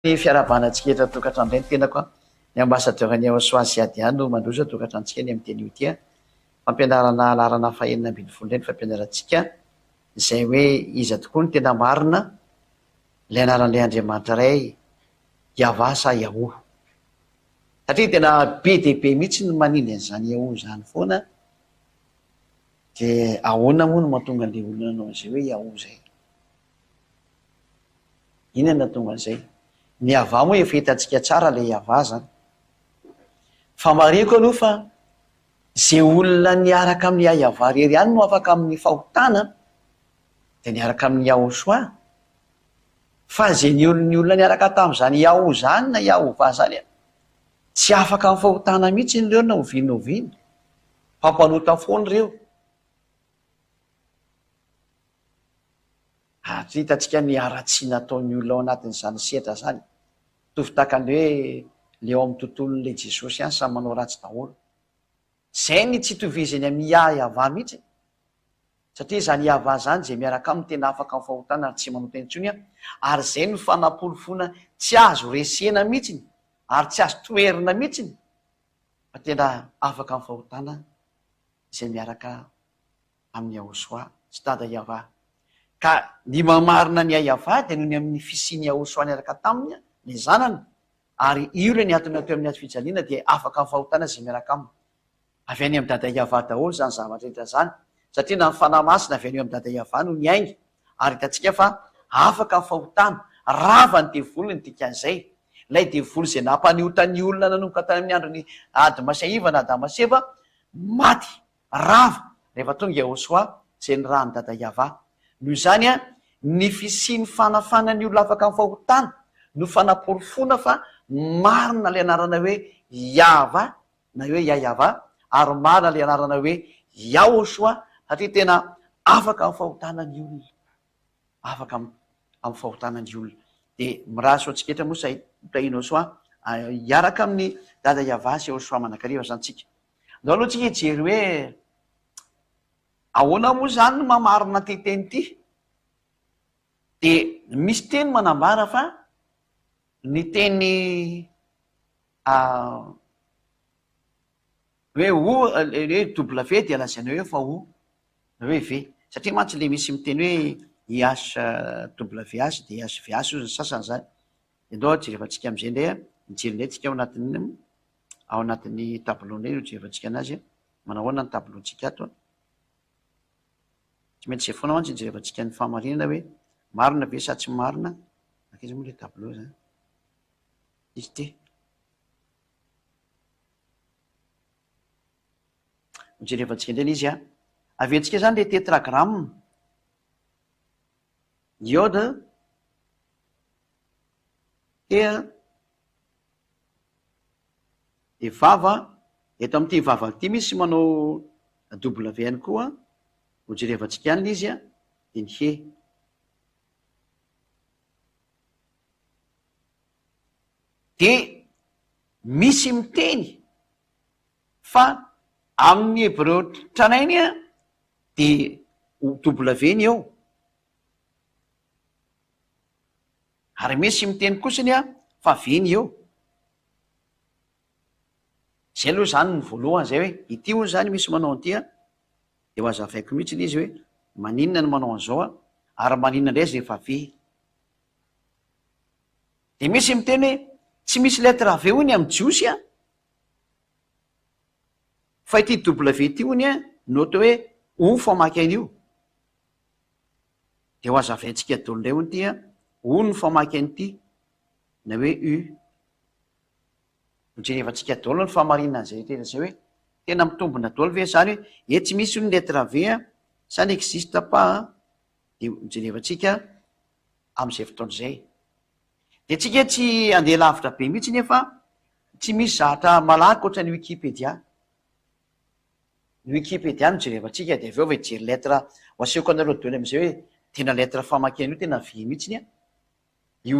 Ny fiarahabana antsika eto an-tokantrano indray ny tenako an! Ny Ambassadeur ny Aosoa sy Adiah no mandroso an-tokantranontsika ny amin'ity anio ity an! Fampianarana laharana fahenina ambinifolo indray ny fampianarantsika izay hoe iza tokoa no tena marina ilay anaran'ilay Andriamanitra iray Yavah sa Yahoo? Satria tena be dia be mihitsy ny manindry an'izany Yahoo izany foana dia ahoana moa no mahatonga an'ilay olona nanao an'izay hoe Yahoo izay? Inona no nahatonga an'izay? Ny Yavah moa efa hitantsika tsara ilay Yavah zany. Fa marihiko aloha fa ze olona niaraka amin'i Yavah irery ihany no afaka amin'ny fahotana dia niaraka amin'i Yahoshuah. Fa ze ny olona niaraka tamin'izany Yahoo zany na Yahovah zany tsy afaka amin'ny fahotana mihitsy ireo na oviana na oviana. Mpampanota foana ireo. Ary tsy hitantsika ny haratsiana ataon'ny olona ao anatin'izany sehatra izany. Mitovy tahaka ny hoe le ao amin'ny tontolon'ilay Jesosy ihany samy manao ratsy daholo. Izay ny tsy itovizany amin'i Yah-Yavah mihitsy. Satria izany Yavah izany izay miaraka aminy tena afaka amin'ny fahotana ary tsy manota intsony ary izay no fanaporofoana tsy azo resena mihitsiny ary tsy azo toherina mihitsiny fa tena afaka amin'ny fahotana izay miaraka amin'i Yahoshuah sy Dada Yavah. Ka ny maha-marina an'i Yavah dia noho ny amin'ny fisian'i Yahoshuah niaraka taminy, ilay Zanany, ary io ilay niantona teo amin'ny hazo fijaliana dia afaka amin'ny fahotana izay miaraka aminy. Avy any amin'i Dada Yavah daholo izany zavatra rehetra izany, satria na ny Fanahy Masina avy any amin'i Dada Yavah no niainga, ary hitantsika fa afaka amin'ny fahotana, rava ny devoly ny dikan'izay, ilay devoly izay nampaniota ny olona nanomboka tany amin'ny andron'i Adma sy Eva na Adama sy Eva, maty Rava rehefa tonga Yehosua izay nirahan'i Dada Yavah. Noho izany, ny fisian'ny fanafana ny olona afaka amin'ny fahotana no fanaporofoana fa marina ilay anarana hoe Yavah na hoe Yayavah ary marina ilay anarana hoe Yahosua satria tena afaka amin'ny fahotana ny olona. Afaka amin'ny fahotana ny olona. Dia mirary soa antsika rehetra moa sa tahian'i Yehosua hiaraka amin'i Dada Yavah sy Yehosua mandrakariva izany tsika. Ndao aloha tsika hijery hoe ahoana moa izany no maha-marina ity teny ity. Dia misy teny manambara fa ny teny hoe o, hoe W dia lazaina hoe fa o, na hoe V. Satria mantsy ilay misy miteny hoe IHWH dia IHVH hozy ny sasany izany. Dia ndao jerevantsika amin'izay indray an, mijery indray tsika ao anatin'ny ao anatin'ny tableau indray no jerevantsika anazy an, manao ahoana ny tableau-ntsika ato an. Tsy maintsy izay foana mantsy no jerevantsika ny fahamarinana hoe marina ve sa tsy marina, nankaiza moa ilay tableau zany? Izy ity. Hojerevantsika indray ilay izy an. Averintsika izany ilay tetragramme. Iode, T, dia vava, eto amin'ity vava ity misy manao W ihany koa, hojerevantsika ihany ilay izy an, dia ny he. Dia misy miteny fa amin'ny hebreo tranainy an, dia W ny eo. Ary misy miteny kosany a fa ve ny eo? Zay aloha zany ny voalohany zay hoe ity hono zany misy manao an'ity a, de ho azavaiko mihitsy le izy hoe maninona no manao an'izao a, ary maninona indray izy rehefa ve? De misy miteny hoe tsy misy lettre V hono amin'ny jiosy a, fa ity W ity hono a no atao hoe O famaky an'io. Dia ho azavaintsika daholo indray hono ity an, O no famaky an'ity na hoe U. Hojerevantsika daholo ny fahamarinan'izay rehetra izay hoe tena mitombina daholo ve izany hoe etsy misy hono lettre V an, ça n'existe pas an, dia hojerevantsika amin'izay fotoana izay. Dia tsika tsy handeha lavitra be mihitsy nefa tsy misy zahatra malaky ohatran'ny Wikipedia. Ny wikipedia no jerevantsika dia avy eo vao hijery lettre ho asehoko anareo daholo amin'izay hoe tena lettre famakiana io tena V mihitsiny an! Io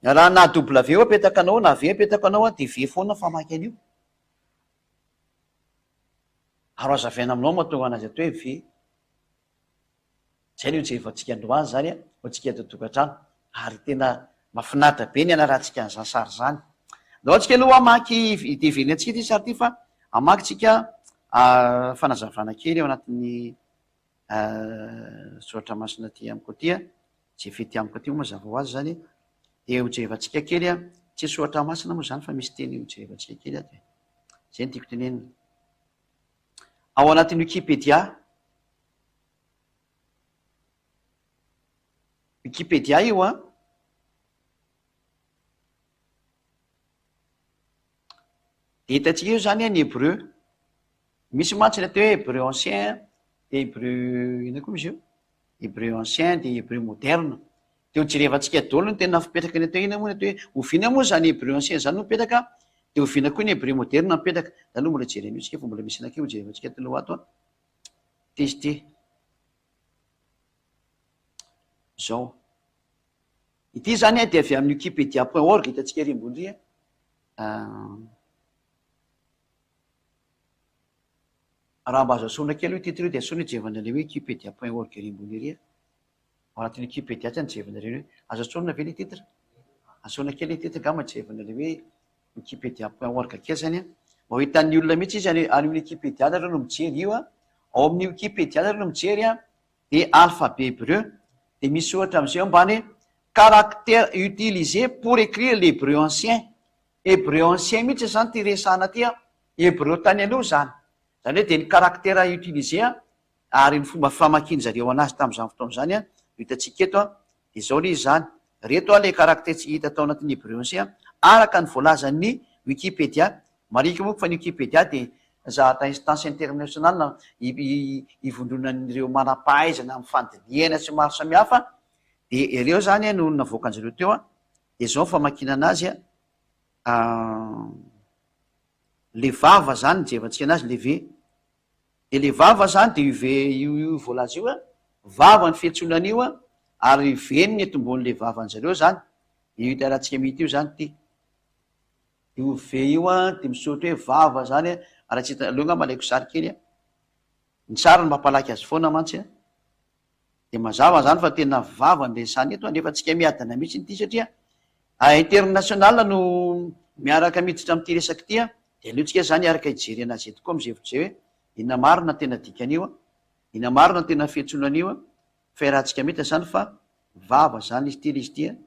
raha na W apetaka anao na V apetaka anao an dia V foana famaky an'io. Ary ho azavaina aminao mahatonga anazy atao hoe V. Izay no hijerevantsika androany izany an, ho antsika eto an-tokantrano. Ary tena Mahafinaritra be ny hanarahantsika an'izany sary izany. Ndao antsika aloha hamaky, dia heverina antsika ity sary ity fa hamaky tsika fanazavana kely ao anatin'ny soratra masina aty amiko aty a, izay fety amiko aty moa mazava ho azy izany, dia hojerevantsika kely a, tsy soratra masina moa izany fa misy teny hojerevantsika kely ato e, izay no tiako tenenina. Ao anatin'ny Wikipedia, Wikipedia io an. Dia hitantsika eo izany ny hebreu. Misy mantsy ny atao hoe hebreu ancien dia hebreu inona koa izy io? Hebreu ancien dia hebreu moderne. Dia ho jerevantsika daholo ny tena fipetraky ny atao hoe inona moa ny atao hoe oviana moa izany hebreu ancien izany no mipetraka dia oviana koa ny hebreu moderne mipetraka. Izany aloha mbola jerena io tsika fa mbola misy anankiray ho jerevantsika ato aloha ato an. Ity izy ity. Izao. Ity izany dia avy amin'ny wikipedia point org hitantsika ery ambony ery an. Raha mba azo asorina kely io titre io dia asorina hijerevana ilay hoe wikipedia point org ery ambony ery an. Ao anatin'ny wikipedia tsy nijerevana ireny hoe azo asorina ve ilay titre? Asorina kely ilay titre angamba hijerevana ilay hoe wikipedia point org kely izany an. Mba ho hitan'ny olona mihitsy izy any any amin'ny wikipedia nareo no mijery io an. Ao amin'ny wikipedia nareo no mijery an. Dia alphabet hébreu dia misy soratra amin'izay eo ambany hoe caractère utilisé pour écrire l'hébreu ancien. Hébreu ancien mihitsy izany ity resahana ity an, hébreu tany aloha izany. Izany hoe dia ny caractère utilisé an, ary ny fomba famakian-jareo anazy tamin'izany fotoana izany an, no hitantsika eto an. Dia izao ilay izy izany. Ireto an ilay caractère tsy hita tao anatin'ny hébreu ancien an, araka ny voalazan'ny Wikipedia. Marihiko moa fa ny Wikipedia dia zahatra instance internationale ivondronan'ireo manam-pahaizana amin'ny fandinihana sy maro samihafa, dia ireo izany no navoakan-jareo teo an, dia izao ny famakiana anazy an, le vava izany ny jerevantsika anazy le V, dia le vava izany dia io V io io voalaza io an, vava ny fiantsoana an'io an, ary V ny netombohan'le vavan-jareo izany, io hitantsika mihitsy io izany ity. Io V io an dia misoratra hoe vava zany an, raha tsy hita, aleo angamba alaiko sary kely an, ny sary no mampalaky azy foana mantsy an, dia mazava zany fa tena vava ny resahana eto an, nefa tsika miadana mihitsy ity satria international no miaraka miditra amin'ity resaka ity an, dia aleo tsika zany hiaraka hijery anazy eto koa amin'izay hevitra izay hoe inona marina tena dikan'io an, inona marina tena fiantsoana an'io an, fa iarahantsika mahita zany fa vava zany izy ity ilay izy ity an,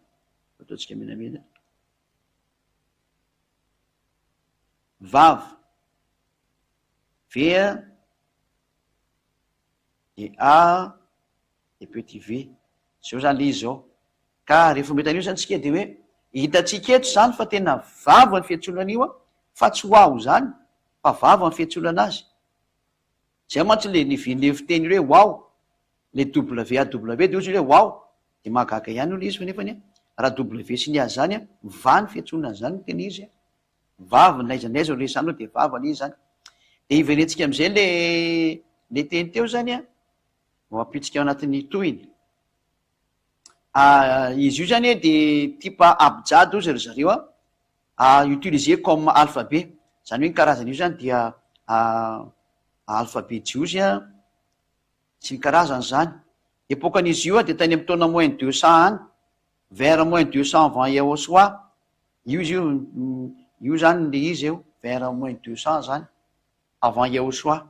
ataontsika menamena. Vava, V a, de A, de petit v. Zao zany le izy zao. Ka rehefa mahita an'io zany tsika de hoe hitantsika eto zany fa tena vava ny fiantsoana an'io an, fa tsy ho aho zany fa vava ny fiantsoana anazy. Zay mantsy le nivian'le fiteny hoe waw, le WAW de ozy hoe waw, de mahagaga ihany aloha izy fa nefany raha W sy ny A zany an, va ny fiantsoana an'izany no tena izy an, vava n'aiza n'aiza no resahanao de vava le izy zany. De hiverentsika am'zay le le teny teo zany an, vao ampitsika ao anatin'ny tohiny. Izy io zany de type abjad ozy ry zareo an, A utiliser comme alphabet, izany hoe ny karazana io izany dia alphabet jiosy sy ny karazany izany. Epokan'izy io dia tany amin'ny taona moins 200 any, vers moins 200 avant Yahoshuah, io izy io, io izany ilay izy eo, vers moins 200 izany avant Yahoshuah.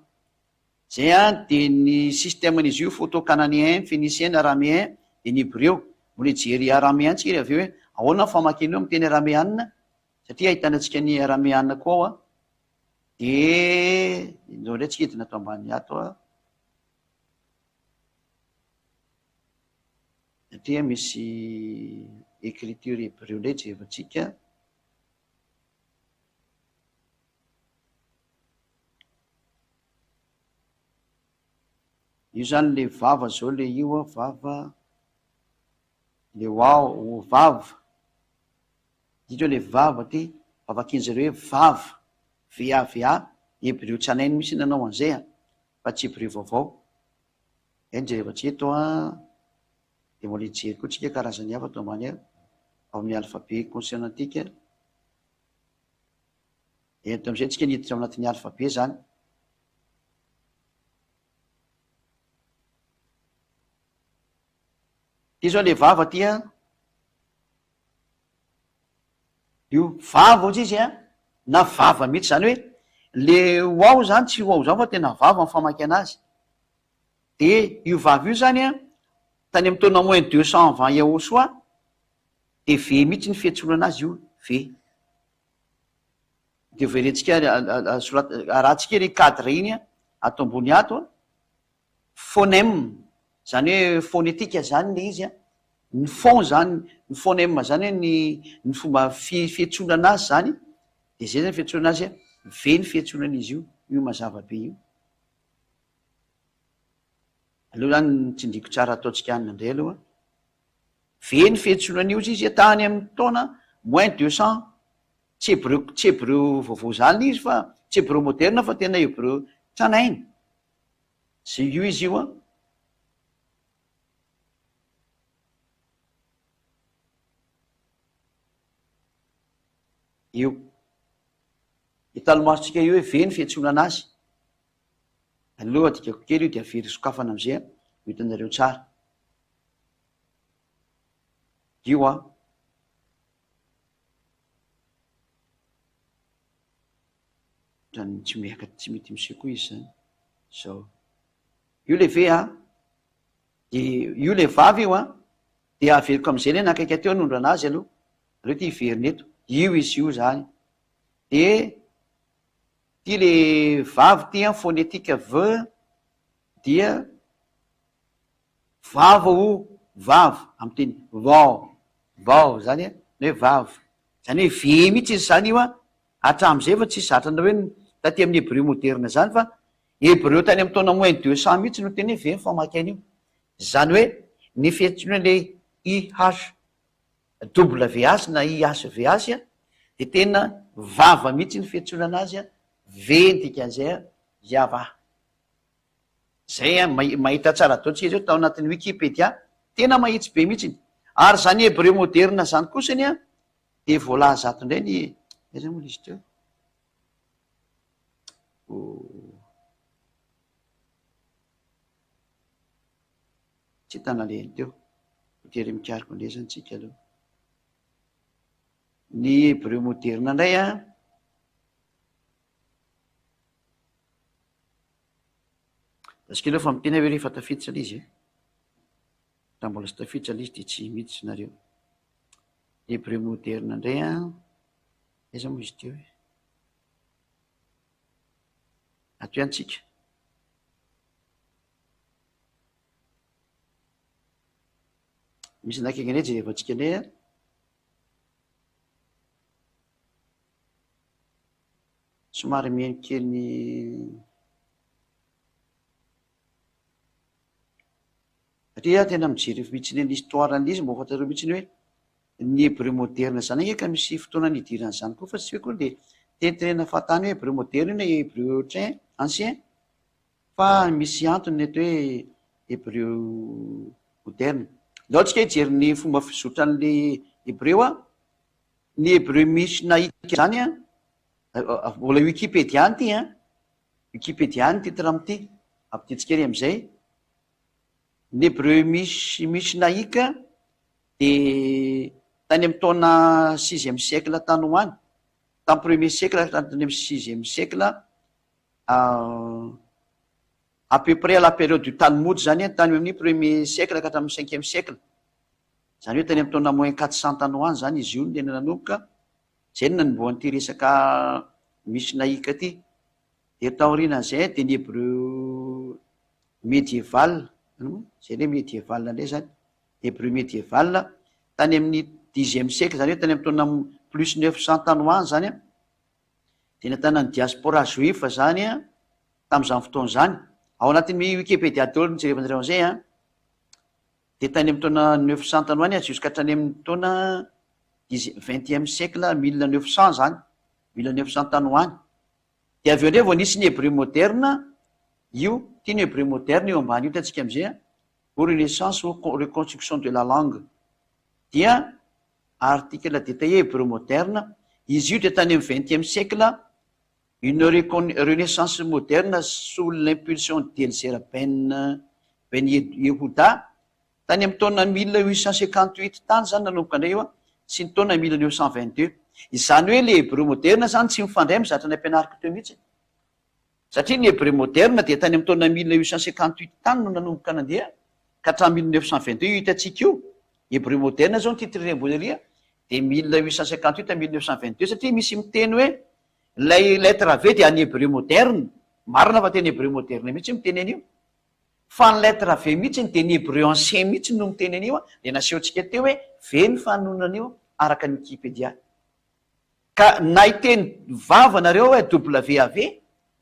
Zay an, dia ny système-n'izy io photo-cananéen, phénicien, araméen, dia ny hebreo. Mbola hijery araméen tsika avy eo hoe ahoana ny famakiana io amin'ny teny araméana, satria ahitana antsika ny araméana koa ao an. Dia indreo indray tsika hidina ato ambany ato an. Satria misy écriture hébreu indray jerevantsika. Io zany le vava zao le io a, vava, le wao, vava, ity zao le vava ty, vavakin'zareo hoe vava, VAVA, hebreo tranainy mihitsy nanao an'izay a, fa tsy hebreo vaovao, eny jerevantsika eto a, de mbola hijery koa tsika karazany hafa ato ambany ao, ao amin'ny alphabet consonantique. Eto amin'izay tsika niditra ao anatin'ny alphabet zany. Ty zao le vava ty an. Io vava ozy izy an, na vava mihitsy, zany hoe le ho ao zany tsy ho ao zany fa tena vava ny famaky anazy. De io vava io zany an, tany amin'ny taona moins 200 avant Yahoshuah, de V mihitsy ny fiantsoana anazy io, V. De verentsika sorat- arahantsika iny cadre iny an, ato ambony ato an. Phonème, zany hoe phonétique zany le izy an, ny phon zany, ny phonème zany hoe ny ny fomba fi- fiantsoana anazy zany, de zay zany fiantsoana azy an, V ny fiantsoana an'izy io, io mazava be io. Aleo zany tsindriko tsara ataontsika anona indray aloha. V ny fiantsoana an'io izy izy tany amin'ny taona moins 200, tsy hebreu tsy hebreu vaovao zany izy fa tsy hebreu moderne fa tena hebreu tranainy. Zay io izy io an. Io. Hitan'ny masontsika io hoe ve ny fiantsoana anazy. Aleo adikako kely io dia avery sokafana amizay an, ho hitanareo tsara. Io an. Ohatran'ny tsy miaka tsy mety miseho koa izy zany zao. Io le ve a, de io le vava io an, de averiko am'zay le nakaiky teo hanondrana azy aloha, aleo ty hiverina eto, io izy io zany, de ty le vavy ty an phonetique v dia vava o vava amy teny vao vao zany an, ny hoe vava, zany hoe v mihitsy izy zany io an, Hatramin'izay efa tsisy zatra an'ilay hoe taty amin'ny hebreu moderne izany fa hebreu tany amin'ny taona moins 200 mihitsy no tena hoe very famaky an'io. Izany hoe ny fiantsoana ilay IHWH na IHVH dia tena vava mihitsy ny fiantsoana anazy, V ny dikan'izay, Yavah. Izay an, mahita tsara daholo tsika izao tao anatin'ny Wikipedia, tena mahitsy be mihitsy. Ary izany hebreu moderne izany kosany an, Dia voalaza ato indray ny, aiza moa ilay izy teo? Tsy hita nalehany teo. Voatery mikaroka indray izany tsika aloha. Ny hebreu moderna indray an. Parce que aloha fa miteny aho hoe rehefa tafiditra ilay izy e. Raha mbola tsy tafiditra ilay izy dia tsy miditra nareo. Hebreu moderna indray an, aiza moa izy teo e? Ato ihany tsika. Misy anakaiky indray jerevantsika indray an. Somary mihaino kely ny Satria aho tena mijery mihitsy ny histoire an'ilay izy mba ho fantatrareo mihitsy hoe ny hebreu moderne izany ange ka misy fotoana nidiran'izany koa fa tsy hoe koa dia tenitenena fahatany hoe hebreu moderne io na hebreu train ancien fa misy antony ny atao hoe hebreu moderne. Ndao tsika hijery ny fomba fizotran'ilay hebreu an, ny hebreu mishnaique izany an, mbola wikipedia ihany ity an, wikipedia ihany ny titre amin'ity, ampidintsika ery amin'izay. Ny Hebreu Mishnaique dia tany amin'ny taona sixième siècle tany ho any, tamin'ny premier siècle tany amin'ny sixième siècle, à peu près à la période du Talmud zany, tany amin'ny premier siècle ka hatramin'ny cinquième siècle. Izany hoe tany amin'ny taona moins 400 tany ho any zany izy io no tena nanomboka, izay no nanombohan'ity resaka Mishnaique ity. Dia taorianan'izay dia ny Hebreu médiéval, izay indray médiéval indray izany, Hébreu médiéval, tany amin'ny dixième siècle, izany hoe tany amin'ny taona plus 900 tany ho any izany an, dia nahitana ny diaspora juif izany an, tamin'izany fotoana izany. Ao anatin'ny Wikipedia daholo no jerevanareo an'izay an. Dia tany amin'ny taona 900 tany ho any jusqu'à hatrany amin'ny taona dixième, vingtième siècle, 1900 izany, 1900 tany ho any. Dia avy eo indray vao nisy ny hebreu moderne, io, ity ny hebreu moderne io ambany io hitantsika amin'izay an, ou renaissance ou reconstruction de la langue. Dia article détaillé hebreu moderne, izy io dia tany amin'ny vingtième siècle, une renaissance moderne sous l'impulsion d'Elzer Ben Ben Yehuda, Tany amin'ny taona 1858 tany izany nanomboka indray io sy ny taona 1922. Izany hoe le hebreu moderna zany tsy mifandray amin'ny zatra nampianariko teo mihitsy. Satria ny hebreu moderna dia tany amin'ny taona 1858 tany no nanomboka nandeha ka hatramin'ny 1922 io hitantsika io. Hebreu moderna zao ny titre ery ambony ery dia 1858 à 1922 satria misy miteny hoe ilay lettre V dia an'ny hebreu moderne. Marina fa tena hebreu moderne mihitsy miteny an'io. Fa ny lettre V mihitsy dia ny hebreu ancien mihitsy no miteny an'io an, dia nasehontsika teo hoe V ny fanonona an'io araka ny wikipedia. Ka na hiteny vava nareo hoe WAV,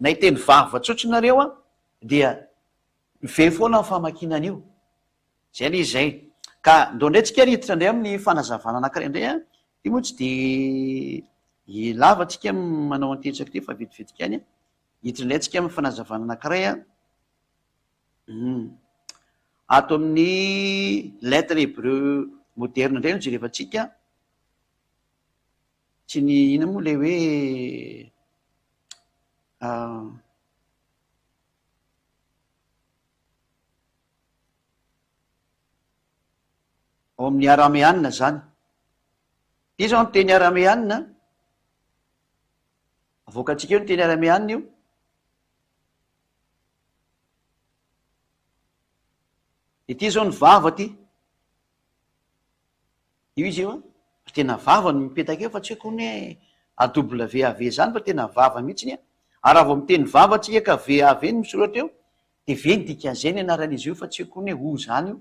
na hiteny vava tsotra nareo an, dia V foana ny famakiana an'io. Zay anie izay. Ka ndao indray tsika ary hiditra indray amin'ny fanazavana anankiray indray an, ity moa tsy dia lava tsika manao an'ity resaka ity fa vetivetika ihany an. Hiditra indray tsika amin'ny fanazavana anankiray an. Hum. Ato amin'ny lettre hébreu moderne indray no jerevantsika. Tsy ny inona moa ilay hoe ao amin'ny arameanina izany. Ity izao ny teny arameanina. Avoakantsika eo ny teny arameanina io. Ity izao ny vava ity. Io izy io an. Fa tena vava no mipetaka eo fa tsy haiko ny hoe AWAV izany fa tena vava mihitsy an. Ary raha vao miteny vava tsika ka VAV no misoratra eo dia V ny dikan'izay ny anaran'izy io fa tsy haiko ny hoe O izany io.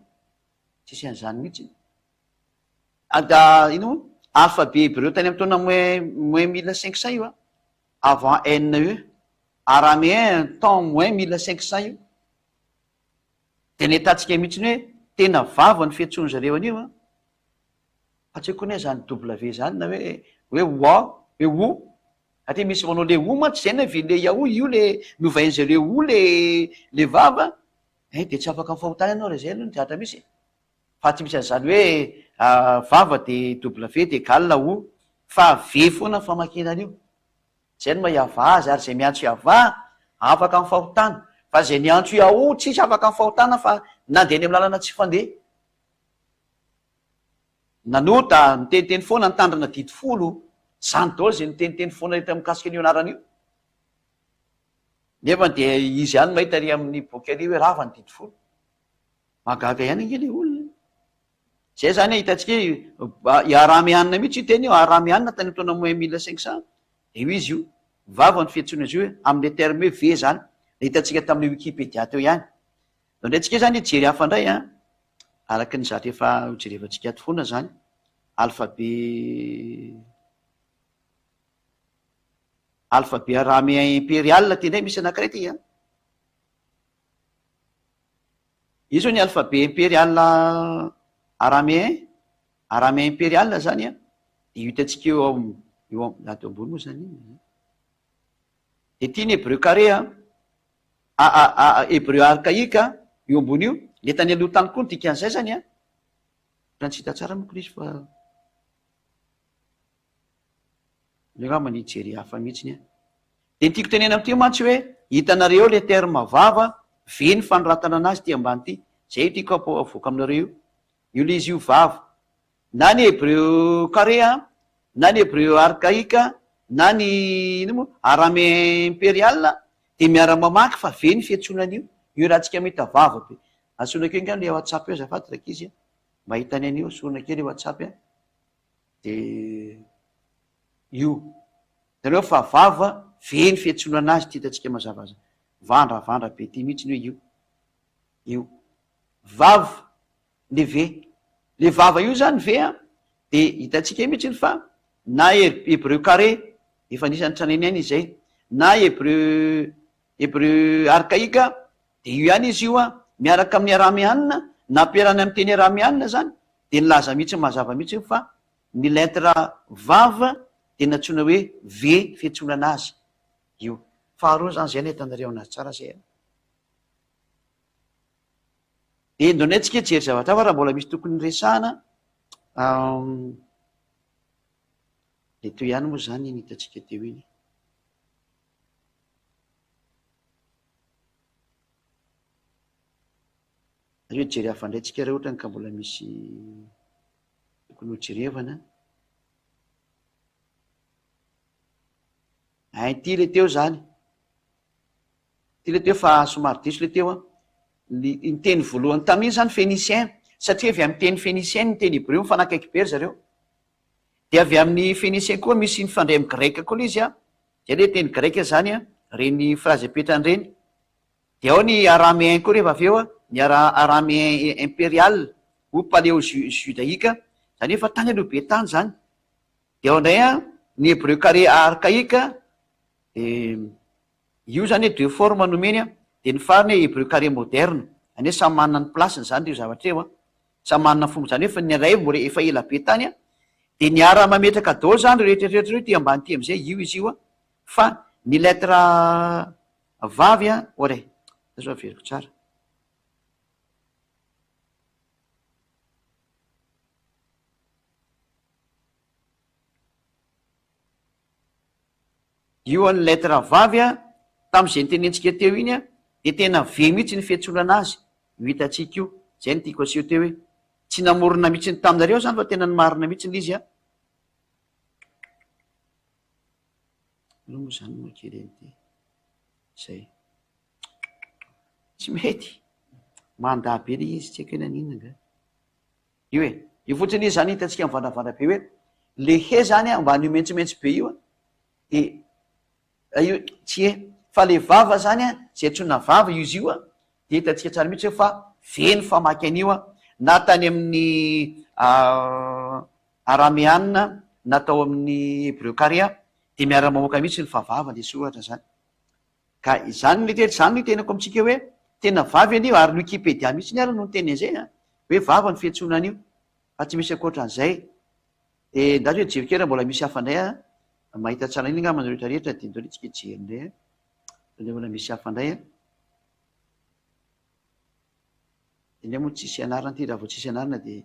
Tsisy an'izany mihitsy. Ada ino moa? Alphabet hebreu tany amin'ny taona moins moins 1500 io an. Avant NE. Araméen temps moins 1500 io. Dia nahitantsika mihitsy ny hoe tena vava ny fiantsoan-dry zareo an'io an! Fa tsy haiko anie izany W izany na hoe hoe wa, hoe o. Satria misy manao le o mantsy izay na ve le yahoo io le novain-dry zareo o le le vava eh! Dia tsy afaka mifahotana ianao raha izay aloha ny zavatra misy e! Fa tsy misy an'izany hoe vava dia W dia égal o fa V foana ny famakiana an'io. Izay no maha Yavah azy, ary izay miantso Yavah, afaka amin'ny fahotana. Fa izay miantso Yahoo, tsisy afaka amin'ny fahotana fa nandeha eny amin'ny lalana tsy fandeha. Nanota, niteniteny foana, nitandrina didy folo. Izany daholo izay niteniteny foana rehetra mikasika an'io anarana io. Nefa dia izy ihany mahita ary amin'ny boky ary hoe rava ny didy folo. Mahagaga ihany ange ilay olona. Zay zany hitantsika hoe i Arameana mihitsy io teny io, Arameana tany amin'ny taona moins 1500, dia io izy io, vava ny fiantsoana azy io hoe amin'ilay terme hoe ve zany, ilay hitantsika tamin'ilay wikipedia teo ihany. Ndao indray tsika zany hijery hafa indray an, araka ny zatra efa hojerevantsika ato foana zany, alphabet alphabet araméen impérial ty indray misy anankiray ty an. Io zao ny alphabet imperial araméen, araméen imperial zany an, dia io hitantsika eo am, eo am, ato ambony moa zany inona zany? Dia ity ny hébreu carré an, a a a hébreu archaïque an, io ambony io, le tany aloha tany koa ny dikan'izay zany an, ohatran'ny tsy hita tsara manko ilay izy fa. Aleo angamba ny hijery hafa mihitsiny an. Dia ny tiako tenena amin'ity mantsy hoe hitanareo eo ilay terme vava ve ny fanoratana anazy ity ambany ity. Izay io tiako avoaka aminareo io. Io ilay izy io vava. Na ny hebreu carré an, na ny hebreu archaïque, na ny inona moa araméen impérial dia miara-mamaky fa ve ny fiantsoana an'io. Io raha tsika mahita vava be. Antsoina kely angamba ilay WhatsApp io azafady rankizy a. Mba hitany an'io, antsoina kely WhatsApp a. De io. Hitanareo fa vava ve ny fiantsoana anazy ty hitantsika mazava azy. Vandravandra be ty mihitsy ny hoe io. Io. Vava le ve. Le vava io zany ve an, de hitantsika mihitsy fa na hebreu carré efa anisan'ny tranainy ihany izy zay, na hebreu hebreu archaïque de io ihany izy io an, miaraka amin'ny arameana, nampiarahana amin'ny teny arameana zany, dia nilaza mihitsy mazava mihitsy fa ny lettre vav dia nantsoina hoe V fiantsonana azy io. Faharoa zany zay no ahitanareo anazy tsara zay a. Dia ndao ndray tsika hijery zavatra hafa raha mbola misy tokony resahana. Dia teo ihany moa zany iny hitantsika teo iny. Aleo hijery hafa indray tsika raha ohatrany ka mbola misy tokony ho jerevana. Ein ty le teo zany. Ty le teo fa somary diso le teo an. Ny ny teny voalohany tamin'iny zany phénicien satria avy amin'ny teny phénicien ny teny hebreo mifanakaiky be ry zareo. Dia avy amin'ny phénicien koa misy mifandray amin'ny grec koa le izy an. Zay le teny grec zany an, reny phrase apetrany reny. Dia ao ny araméen koa rehefa avy eo an, ny ara araméen impérial ou paléo-judaïque, zany hoe efa tany aloha be tany zany. Dia ao indray an, ny hébreu carré archaïque, dia io zany hoe deux formes nomeny an, dia ny farany hoe hébreu carré moderne, zany hoe samy manana ny place-ny zany ireo zavatra ireo an, samy manana ny fomba, zany hoe fa ny iray mbola efa ela be tany an, dia niara mametraka daholo zany ireo rehetra rehetra ireo ety ambany ety amizay, io izy io an, fa ny lettre vavy an, ore, zay zao averiko tsara. Io an'ny lettre vavy a, tamin'izay nitenentsika teo iny a, dia tena V mihitsy ny fiantsolana azy, io hitantsika io, izay no tiako aseho teo hoe, tsy namorona mihitsy ny taminareo izany fa tena ny marina mihitsy ilay izy a. Aloha moa izany moa kely an'ity, izay. Tsy mety, mandà be ilay izy, tsy haiko hoe naninona angaha. Io e! Io fotsiny izy zany hitantsika mivandravandra be hoe le he zany a ambany io mentsomentso be io a de io tsy he fa le vava zany a zay antsoina vava io izy io a de hitantsika tsara mihitsy hoe fa ve ny famaky an'io a na tany amin'ny arameana na tao amin'ny hebreo kare a de miara-mamoaka mihitsy ny fa vava le soratra zany. Ka izany no tena, izany no itenako amintsika hoe tena vavy anie io, ary ny wikipedia mihitsiny ary no niteny an'izay an, hoe vava ny fiantsoana an'io, fa tsy misy ankoatran'izay. Dia ndao hoe jeriko raha mbola misy hafa indray an, mahita tsara iny angamba nareo rehetra rehetra, dia ndao tsika hijery indray an, sao dia mbola misy hafa indray an. Dia indray moa tsisy anarana ity, raha vao tsisy anarana dia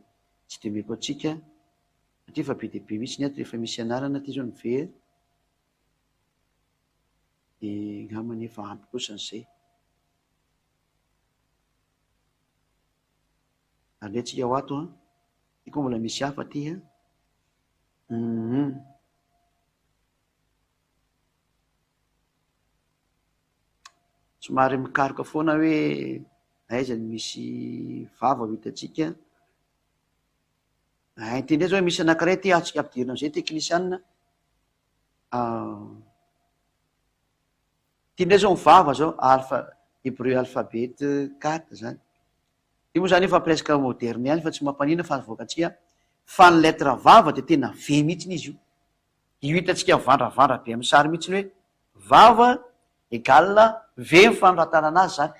tsy dia omeko antsika, satria efa be dia be mihitsy ny ato rehefa misy anarana, ity izao ny V. Dia angambany efa ampy kosa izay. Alehantsika ho ato an. Ity koa mbola misy hafa aty an. Hum. Somary mikaroka foana hoe aiza no misy vava ho hitantsika. Hay ity indray zao misy anankiray ity azontsika ampidirina amin'izay teknisianina. Ity indray zao ny vava zao, alpha, hebreu alphabet 4 zany. Io moa zany efa presque moderne ihany fa tsy mampanina fa avoakantsika fa ny lettre vava dia tena V mihitsiny izy io. Io hitantsika mivandravandra be amin'ny sary mihitsiny hoe vava égale V ny fanoratana anazy zany.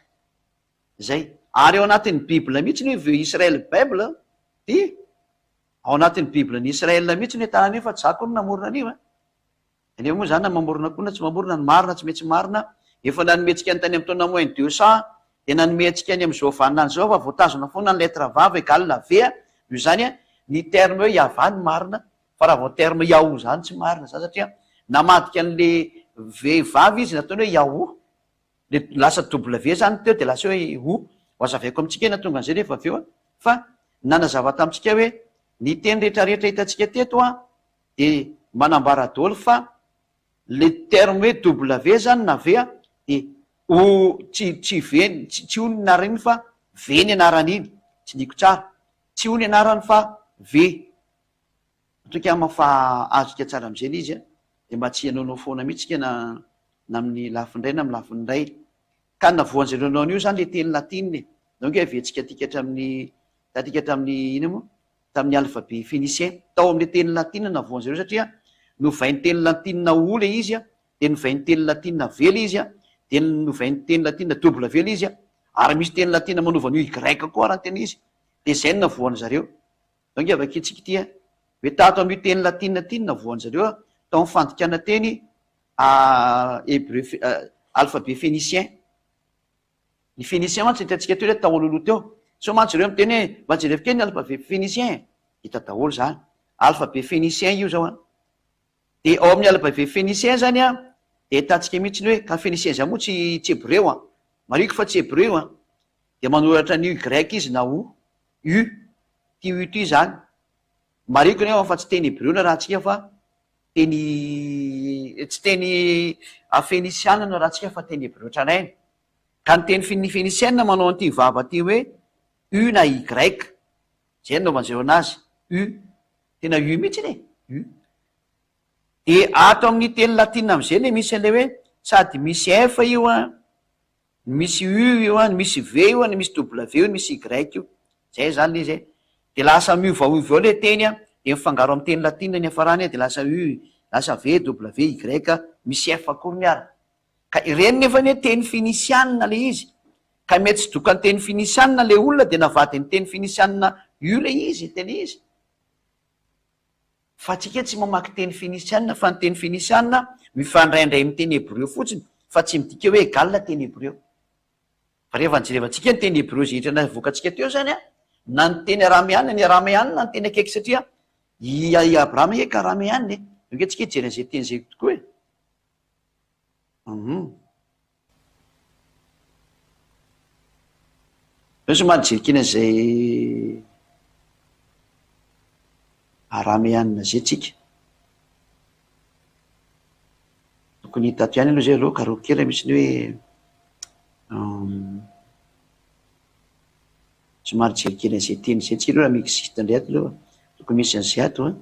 Zay. Ary ao anatin'ny bible mihitsiny hoe The Israel Bible dia Ao anatin'ny Bible-n'i Israel mihitsy no ahitana an'io fa tsy za akory no namorona an'io an! Nefa moa zany na mamorona koa na tsy mamorona, ny marina tsy maintsy marina, efa nanome antsika ny tany amin'ny taona moins 200 dia nanome antsika ny amin'izao vaninandro izao fa voatazona foana ny lettre vava égale V an, noho izany an, ny terme hoe Yavah no marina fa raha vao terme Yahoo zany tsy marina zany satria namadika an'le V vavy izy nataony hoe Yahoo. Le lasa W zany teo de lasa hoe O. Ho azavaiko amintsika hoe nahatonga an'izay rehefa avy eo an. Fa nanazava tamintsika hoe ny teny rehetra rehetra hitantsika teto an de manambara daholo fa le terme hoe W zany na V an de O tsy tsy V tsy tsy O ny anaran'iny fa V ny anaran'iny. Tsindriko tsara. Tsy O ny anarany fa V. Matoky aho fa azontsika tsara amin'izay ilay izy an, dia mba tsy hanaonao foana mihitsy isika na na amin'ny lafiny iray na amin'ny lafiny iray. Ka ny navoan'izay nanao an'io izany ilay teny latinina e. Donc averintsika aty hatramin'ny taty hatramin'ny inona moa? Tamin'ny alphabet phénicien. Tao amin'ilay teny latinina navoan'izareo satria novain'ny teny latinina O ilay izy an, dia novain'ny teny latinina V ilay izy an, dia novain'ny teny latinina W ilay izy an, ary misy teny latinina manova an'io Y koa raha ny tena izy. Dia izay no navoan'izareo. Donc vakintsika ity a, hoe tato amin'io teny latina ity no navoan-dry zareo a, tao amin'ny fandikana teny hebreu alphabet phénicien. Ny phénicien mantsy hitantsika teo ilay tao alohaloha teo. Sao mantsy zareo miteny hoe mba jerevo kely ny alphabet phénicien e. Hita daholo izany. Alphabet phénicien io izao an. Dia ao amin'ny alphabet phénicien izany an, dia ahitantsika mihitsy ny hoe, ka phénicien izany moa tsy tsy hebreo an. Marihiko fa tsy hebreo an. Dia manoratra an'io Y izy na O. U, ity U ity izany. Marihiko nefa fa tsy teny hebreo no arahantsika fa. Teny, tsy teny fenisiana no arahantsika fa teny hebreo tranainy. Ka ny teny fenisiana manao an'ity vava ity hoe U na Y. Izay no anaovan'izareo anazy, U. Tena U mihitsy e! U. Dia ato amin'ny teny latina amin'izay ilay misy an'ilay hoe sady misy F io an, ny misy U io an, ny misy V io an, ny misy W io, ny misy Y io. Izay izany ilay izy e. Dia lasa miovaova eo ilay teny an, dia mifangaro amin'ny teny latina ny hiafarany an, dia lasa U, lasa V, W, Y, misy F akoriny ary. Ka ireny nefa anie teny finisianina ilay izy. Ka mety tsy dokan'ny teny finisianina ilay olona dia navadiny teny finisianina U ilay izy, tena izy. Fa tsika tsy mamaky teny fenisiana fa ny teny fenisiana mifandraindray amin'ny teny hebreo fotsiny fa tsy midika hoe egal teny hebreo. Fa rehefa nijerevantsika ny teny hebreo izay hitra navoakantsika teo izany an, na ny teny arameana, ny arameana no teny akaiky satria i i Abrahama ange ka arameana e. Donc tsika hijery an'izay teny izay tokoa e. Hum. Zao somary jerikena izay arameana zay tsika. Tokony hita ato ihany aloha zay aloha karohiko kely raha misy ny hoe somary jerikena izay teny izay tsika aloha raha mi-existe indray ato aloha. Tokony misy an'izay ato an.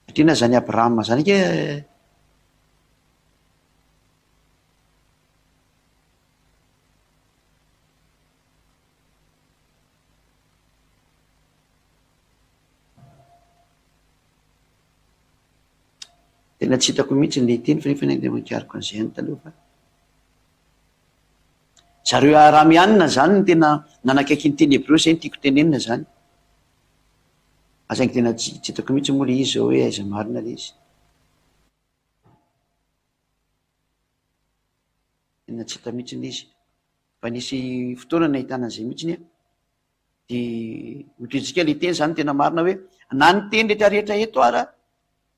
Satria na zany Abrahama zany ange Tena tsy hitako mihitsy ny teny fa nefa anie mankariko an'izay ihany taloha fa. Zareo Aramianina zany no tena nanakaiky ny teny hebreo zay no tiako tenenina zany. Fa saingy tena tsy hitako mihitsy moa le izy zao hoe aiza marina le izy. Tena tsy hita mihitsy le izy. Fa nisy fotoana nahitana an'izay mihitsiny aho. Dia hotohizantsika le teny zany tena marina hoe na ny teny rehetra rehetra eto ara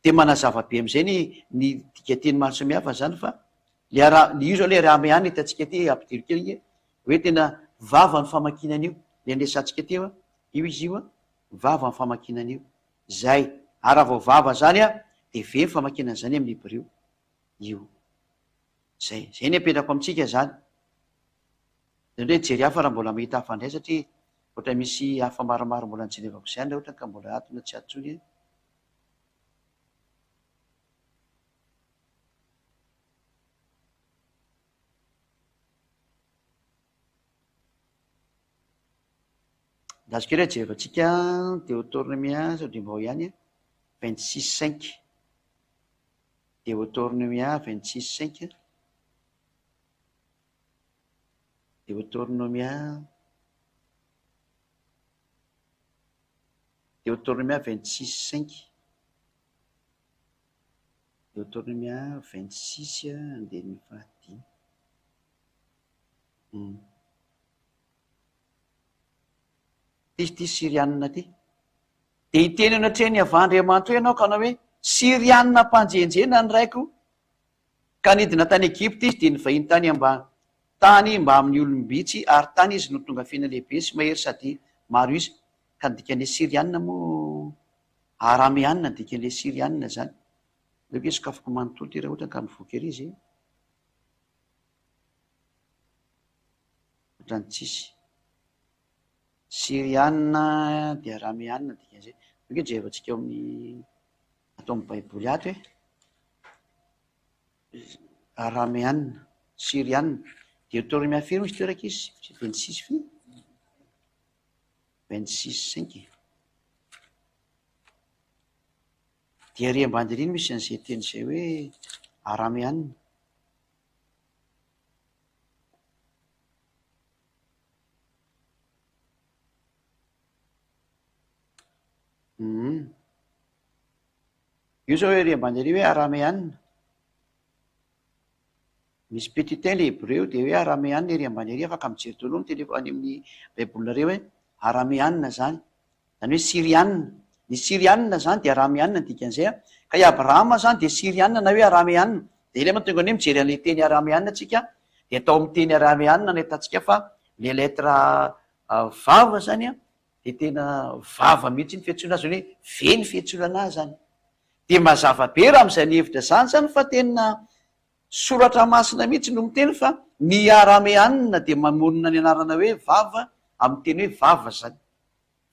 dia manazava be amin'izay ny ny dikanteny maro samihafa zany fa le ara io zao le rame ihany hitantsika aty ampidiro kely nge hoe tena vava ny famakiana an'io le niresahantsika teo an, io izy io an, vava ny famakiana an'io, zay, ary raha vao vava zany an dia ve ny famakiana an'izany amin'ny hebreo io, zay, zay ny apetrako amintsika zany, zany hoe jery hafa raha mbola mahita hafa indray satria ohatra misy hafa maromaro mbola nijerevako izay any raha ohatra ka mbola ato na tsy ato intsony an. Andraso kely hoe jerevantsika Deotornomia sao dia mba ao ihany an, 26 cinq. Deotornomia 26 cinq. Deotornomia Deotornomia 26 cinq. Deotornomia 26 andininy fahadimy. Ity ity Syrianina ity. Dia hiteny eo anatrehan'i Yavah Andriamanitro ianao ka hanao hoe, Syrianina mpanjenjena ny raiko, ka nidina tany Egypta izy dia nivahiny tany amba tany mbamin'ny olom-bitsy, ary tany izy no tonga fena lehibe sy mahery sady maro isa. Ka ny dikan'ilay Syrianina moa Arameanina ny dikan'ilay Syrianina izany. Aleo ange sokafiko manontolo ity raha ohatra ka mivoaka ery izy e. Ohatran'ny tsisy. Syriana dia Arameana dikan'izay. Aleo ange jerevantsika ao amin'ny ato amin'ny baiboly ato e. Arameana, Syriana. Deutéronomie firy moa izy teo rankizy? 26 firy? 26 cinq e. Dia ery ambany ery no misy an'izay teny izay hoe Arameana. Hum. Io zao ery ambany ery hoe arameana. Misy petit un le hebreo dia hoe arameana ery ambany ery, afaka mijery daholo ny tele- any amin'ny baibolinareo hoe arameana zany. Zany hoe syriana. Ny syriana zany dia arameana ny dikan'izay an. Ka i Abrahama zany dia syriana na hoe arameana. Dia ilay mahatonga ny hoe mijery an'ilay teny arameana tsika dia atao amin'ny teny arameana no ahitantsika fa le lettre vava zany an. De tena vava mihitsy ny fiantsoana azy, zany hoe ve ny fiantsoana anazy zany. De mazava be raha amin'izany hevitra zany zany fa tena soratra masina mihitsy no miteny fa ny arameanina dia mamonina ny anarana hoe vava amin'ny teny hoe vava zany.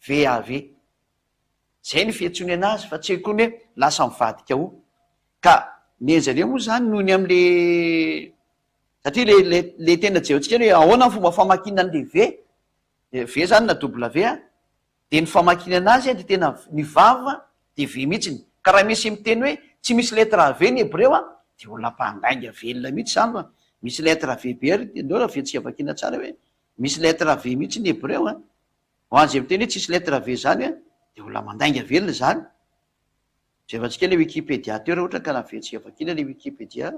VAV. Zay ny fiantsoany anazy fa tsy haiko koa ny hoe lasa mivadika ho. Ka ny anjareo moa zany noho ny amle satria le le le tena jerentsika hoe ahoana ny fomba famakiana an'le V, V zany na W a, de ny famakiana anazy a de tena ny vava de V mihitsiny. Ka raha misy miteny hoe tsy misy lettre V ny hebreo a, de olona mpandainga velona mihitsy zany fa misy lettre V be ary, ndao raha aventsika vakiana tsara hoe misy lettre V mihitsy ny hebreo a. Ho an'izay miteny hoe tsisy lettre V zany a, de olona mandainga velona izany. Jerevantsika le wikipedia teo raha ohatra ka navelantsika vakiana le wikipedia,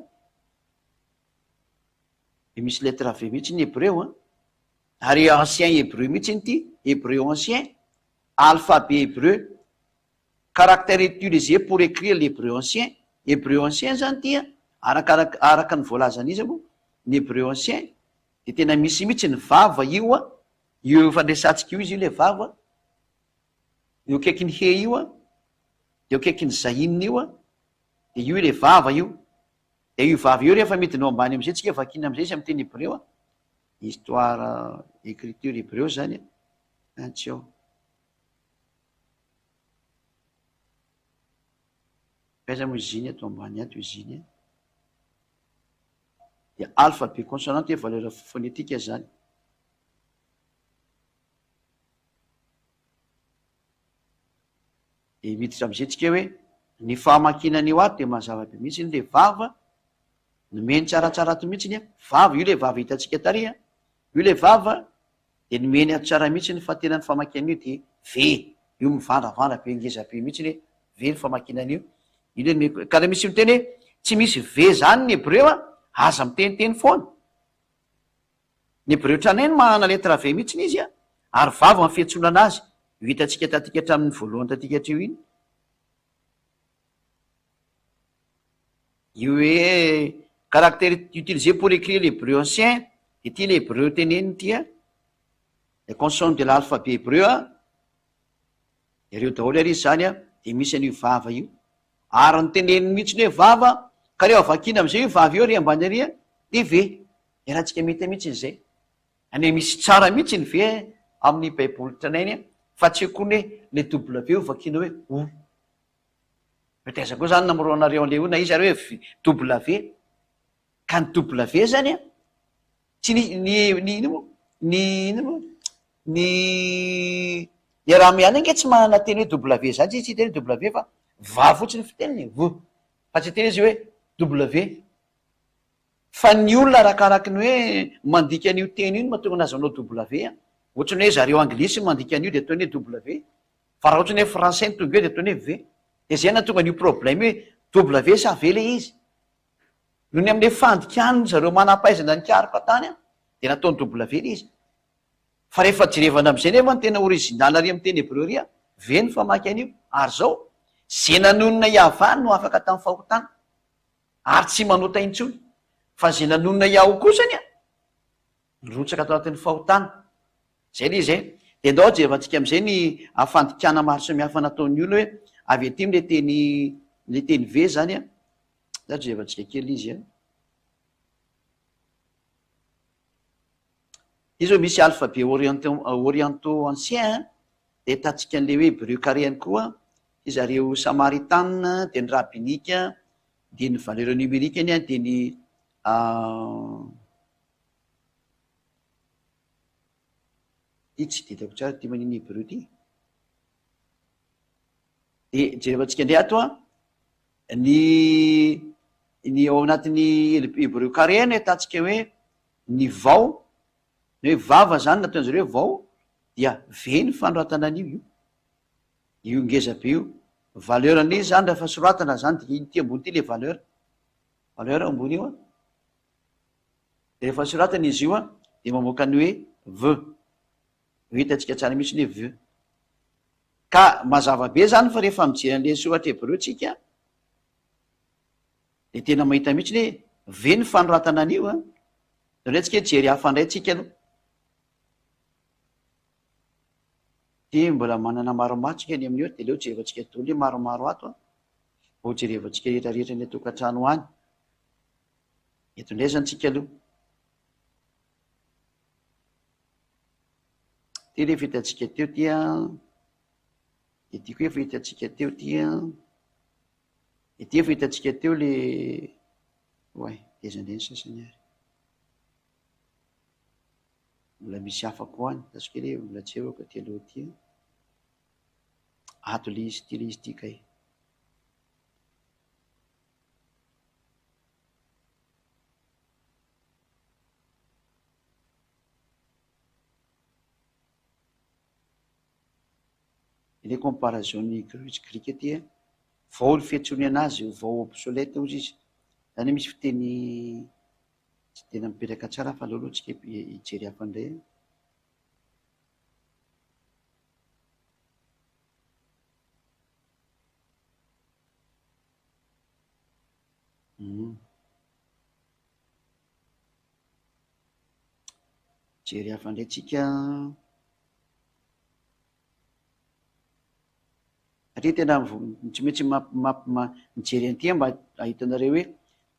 de misy lettre V mihitsy ny hebreo a. Ary ancien hébreu mihitsy ity, hébreu ancien, alphabet hébreu, caractère utilisé pour écrire l'hébreu ancien, hébreu ancien zany ity a, arakaraka araka ny voalazan'iza moa, ny hébreu ancien de tena misy mihitsy ny vava io a, io efa niresahantsika io izy io le vava, eo akaikin'ny he io a, de eo akaikin'ny zahinina io a, de io le vava io, de io vava io rehefa midina ao ambany amizay tsika vakiana amizay izy amy teny hebreo a, histoire écriture hebreo zany a, tsy ao. Aiza moa izy iny ato ambany ato izy iny a. Dia alphabet consonante et valeur phonétique zany. Dia miditra amizay tsika hoe ny famakiana an'io ato dia mazava be mihitsy le vava, nomeny tsaratsara ato mihitsy a, vava io le vava hitantsika tary a, io le vava dia nomeny ato tsara mihitsy fa tena ny famakiana an'io dia V, io mivandravandra be ngeza be mihitsy hoe V ny famakiana an'io, io le nomeko, ka raha misy miteny hoe tsy misy V zany ny hebreo a, aza miteniteny foana. Ny hebreo tranainy manana lettre V mihitsiny izy a, ary vava ny fiantsonana azy, io hitantsika taty hatramin'ny voalohany taty hatreo iny. Io hoe caractère utilisé pour écrire l'hébreu ancien, ity le hébreu teneniny ity a, les consonnes de l'alphabet hébreu a, ireo daholo ary izy zany a, de misy an'io vava io. Ary ny teneniny mihitsiny hoe vava, ka rehefa vakiana am'izay io vava io ary ambany ary a, de V. Iarahantsika mety mihitsy izay. Any misy tsara mihitsy ny V amin'ny baiboly tranainy fa tsy haiko koa ny hoe le W io vakiana hoe O. Mety aiza koa zany namoronanareo an'le O na iza ary hoe V, W. Ka ny W zany an, tsy ny ny ny ino moa? Ny ino moa? Ny ny arameana ange tsy manana teny hoe W zany, tsy tsy hiteny hoe W fa va fotsiny fiteniny e, v. Fa tsy hiteny izy hoe W. Fa ny olona arakaraky ny hoe mandika an'io teny io no mahatonga anazy manao W a. Ohatran'ny hoe zareo anglisy mandika an'io dia ataony hoe W. Fa raha ohatran'ny hoe français no tonga eo dia ataony hoe V. Dia izay nahatonga an'io problème io hoe W sa V ilay izy. Noho ny amin'ilay fandikan'ny zareo manam-pahaizana nikaroka tany dia nataony W ilay izy. Fa rehefa jerevana amin'izay nefa ny tena original ary amin'ny teny hebreo ary, V ny famaky an'io. Ary izao, izay nanonona Yavah no afaka tamin'ny fahotana. Ary tsy manota intsony. Fa izay nanonona Yahoo kosa anie, nirotsaka tao anatin'ny fahotana. Izay ilay izy e. Dia ndao jerevantsika amin'izay ny fandikana maro samihafa nataon'ny olona hoe avy aty amin'ilay teny, ilay teny ve izany an. Ndao jerevantsika kely ilay izy an. Ity izao misy alphabet orientaux ancien dia ahitantsika an'ilay hoe hébreu carré ihany koa, ry zareo samaritan dia ny rabbinique dia ny valeur numérique-ny dia ny ity tsy dia hitako tsara ity manina hébreu ity. Dia jerevantsika indray ato an, ny ny ao anatin'ny hébreu carré no ahitantsika hoe ny vao, ny hoe vava zany nataon'zareo hoe vao dia V ny fanoratana an'io io, io ngeza be io, valeur an'ilay izy zany rehefa soratana zany dia ity ambony ity le valeur, valeur ambony io an, de rehefa soratana izy io an de mamoaka ny hoe V, ho hitantsika tsara mihitsy ny hoe V. Ka mazava be zany fa rehefa mijery an'le soratra hebreo tsika de tena mahita mihitsy ny hoe V ny fanoratana an'io an, zany hoe tsika hijery hafa indray tsika aloha. Dia mbola manana maromaro tsika any amin'io dia aleo jerevantsika daholo le maromaro ato a. Vao jerevantsika rehetra rehetra any an-tokantrano any. Eto indray zany tsika aloha. Ty le efa hitantsika teo ty an. Ity koa efa hitantsika teo ty an. Ity efa hitantsika teo le oay, aiza indray ny sasany ary. Mbola misy hafa koa any, azo kely e, mbola jereo aty aloha aty an. Ato le izy ity le izy ity kay. Ilay comparaison ny grika aty an, vao ny fiantsoany anazy vao obsolète hozy izy, zany hoe misy fiteny tsy tena mipetraka tsara fa aleo aloha tsika hijery hafa indray an. Mijery hafa indray tsika. Satria tena tsy maintsy mijery an'ity aho mba ahitanareo hoe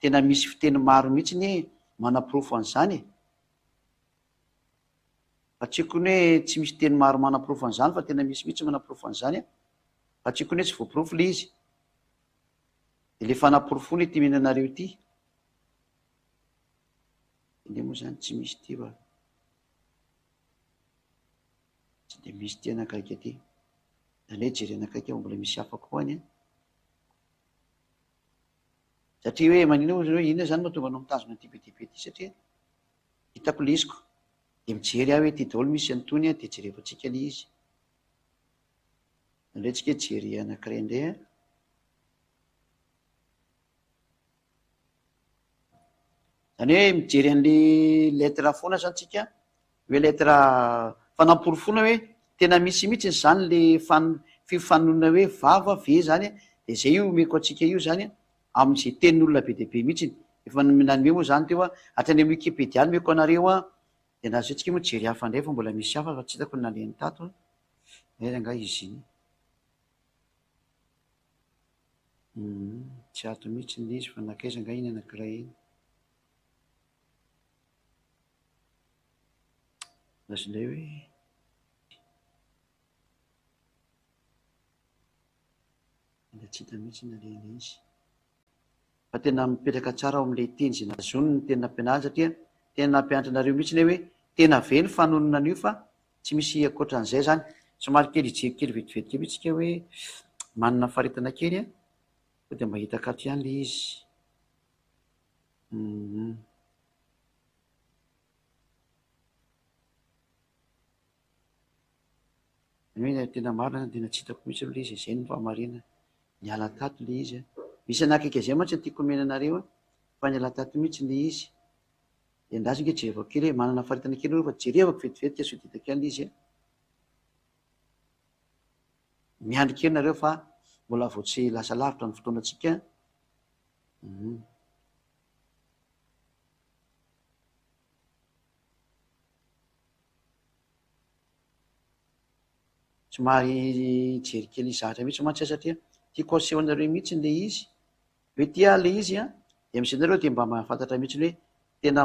tena misy fiteny maro mihitsy anie manaporofo an'izany e. Fa tsy haiko ny hoe tsy misy teny maro manaporofo an'izany fa tena misy mihitsy manaporofo an'izany an. Fa tsy haiko ny hoe tsy voaporofo ilay izy. Dia ilay fanaporofoana ity omena anareo ity. Indray moa izany tsy misy ity fa tsy dia misy ity anakaiky aty. Aleo jerena akaiky fa mbola misy hafa koa any an. Satria hoe maninona moa hoe inona izany mahatonga anao mitazona an'ity be dia be ity satria hitako ilay iziko. Dia mijery aho hoe ity daholo misy an'itony an, dia jerevantsika ilay izy. Aleo tsika hijery anankiray indray an. Izany hoe mijery an'le lettre foana zany tsika, hoe lettre fanamporofoana hoe tena misy mihitsy izany le fan- fifanonona hoe vava ve zany de zay io omeko antsika io zany amin'izay tenin'olona be dia be mihitsy. Efa nanome moa zany teo aho, hatrany amin'ny wikipedia nomeko anareo an, de nahazoantsika tsika moa jery hafa indray fa mbola misy hafa fa tsy hitako ny nalehany tato an, aiza angaha izy iny. Humm tsy ato mihitsy ilay izy fa nankaiza angaha iny anankiray iny? Lasa indray hoe Tena tsy hita mihitsy ny alehan'ilay izy. Fa tena mipetraka tsara ao amin'ilay teny izay nahazoany ny teny nampianariny satria tena nampianatra anareo mihitsy ilay hoe tena ve ny fanonona an'io fa tsy misy ankoatran'izay izany. Somary kely hijery kely vetivety kely mihitsy isika hoe manana faharetana kely an, sao dia mba hitako ato ihany ilay izy. Hum. Ny hoe tena marina zany tena tsy hitako mihitsy aloha ilay izy e, izay no fahamarinana. Niala tato ilay izy an. Misy anakaiky izay mantsy no tiako omena anareo an, fa niala tato mihitsy ilay izy. Dia andraso ange jerevako kely e, manana faritana kely aloha fa jerevako vetivety sao dia hitako ihany ilay izy an. Miandry kely nareo fa mbola vao tsy lasa lavitra ny fotoanantsika. Hum. Somary hijery kely hizatra mihitsy mantsy aho satria tiako aseho anareo mihitsy ilay izy. Hoe ity ary ilay izy an, dia amin'izay nareo dia mba mahafantatra mihitsy hoe tena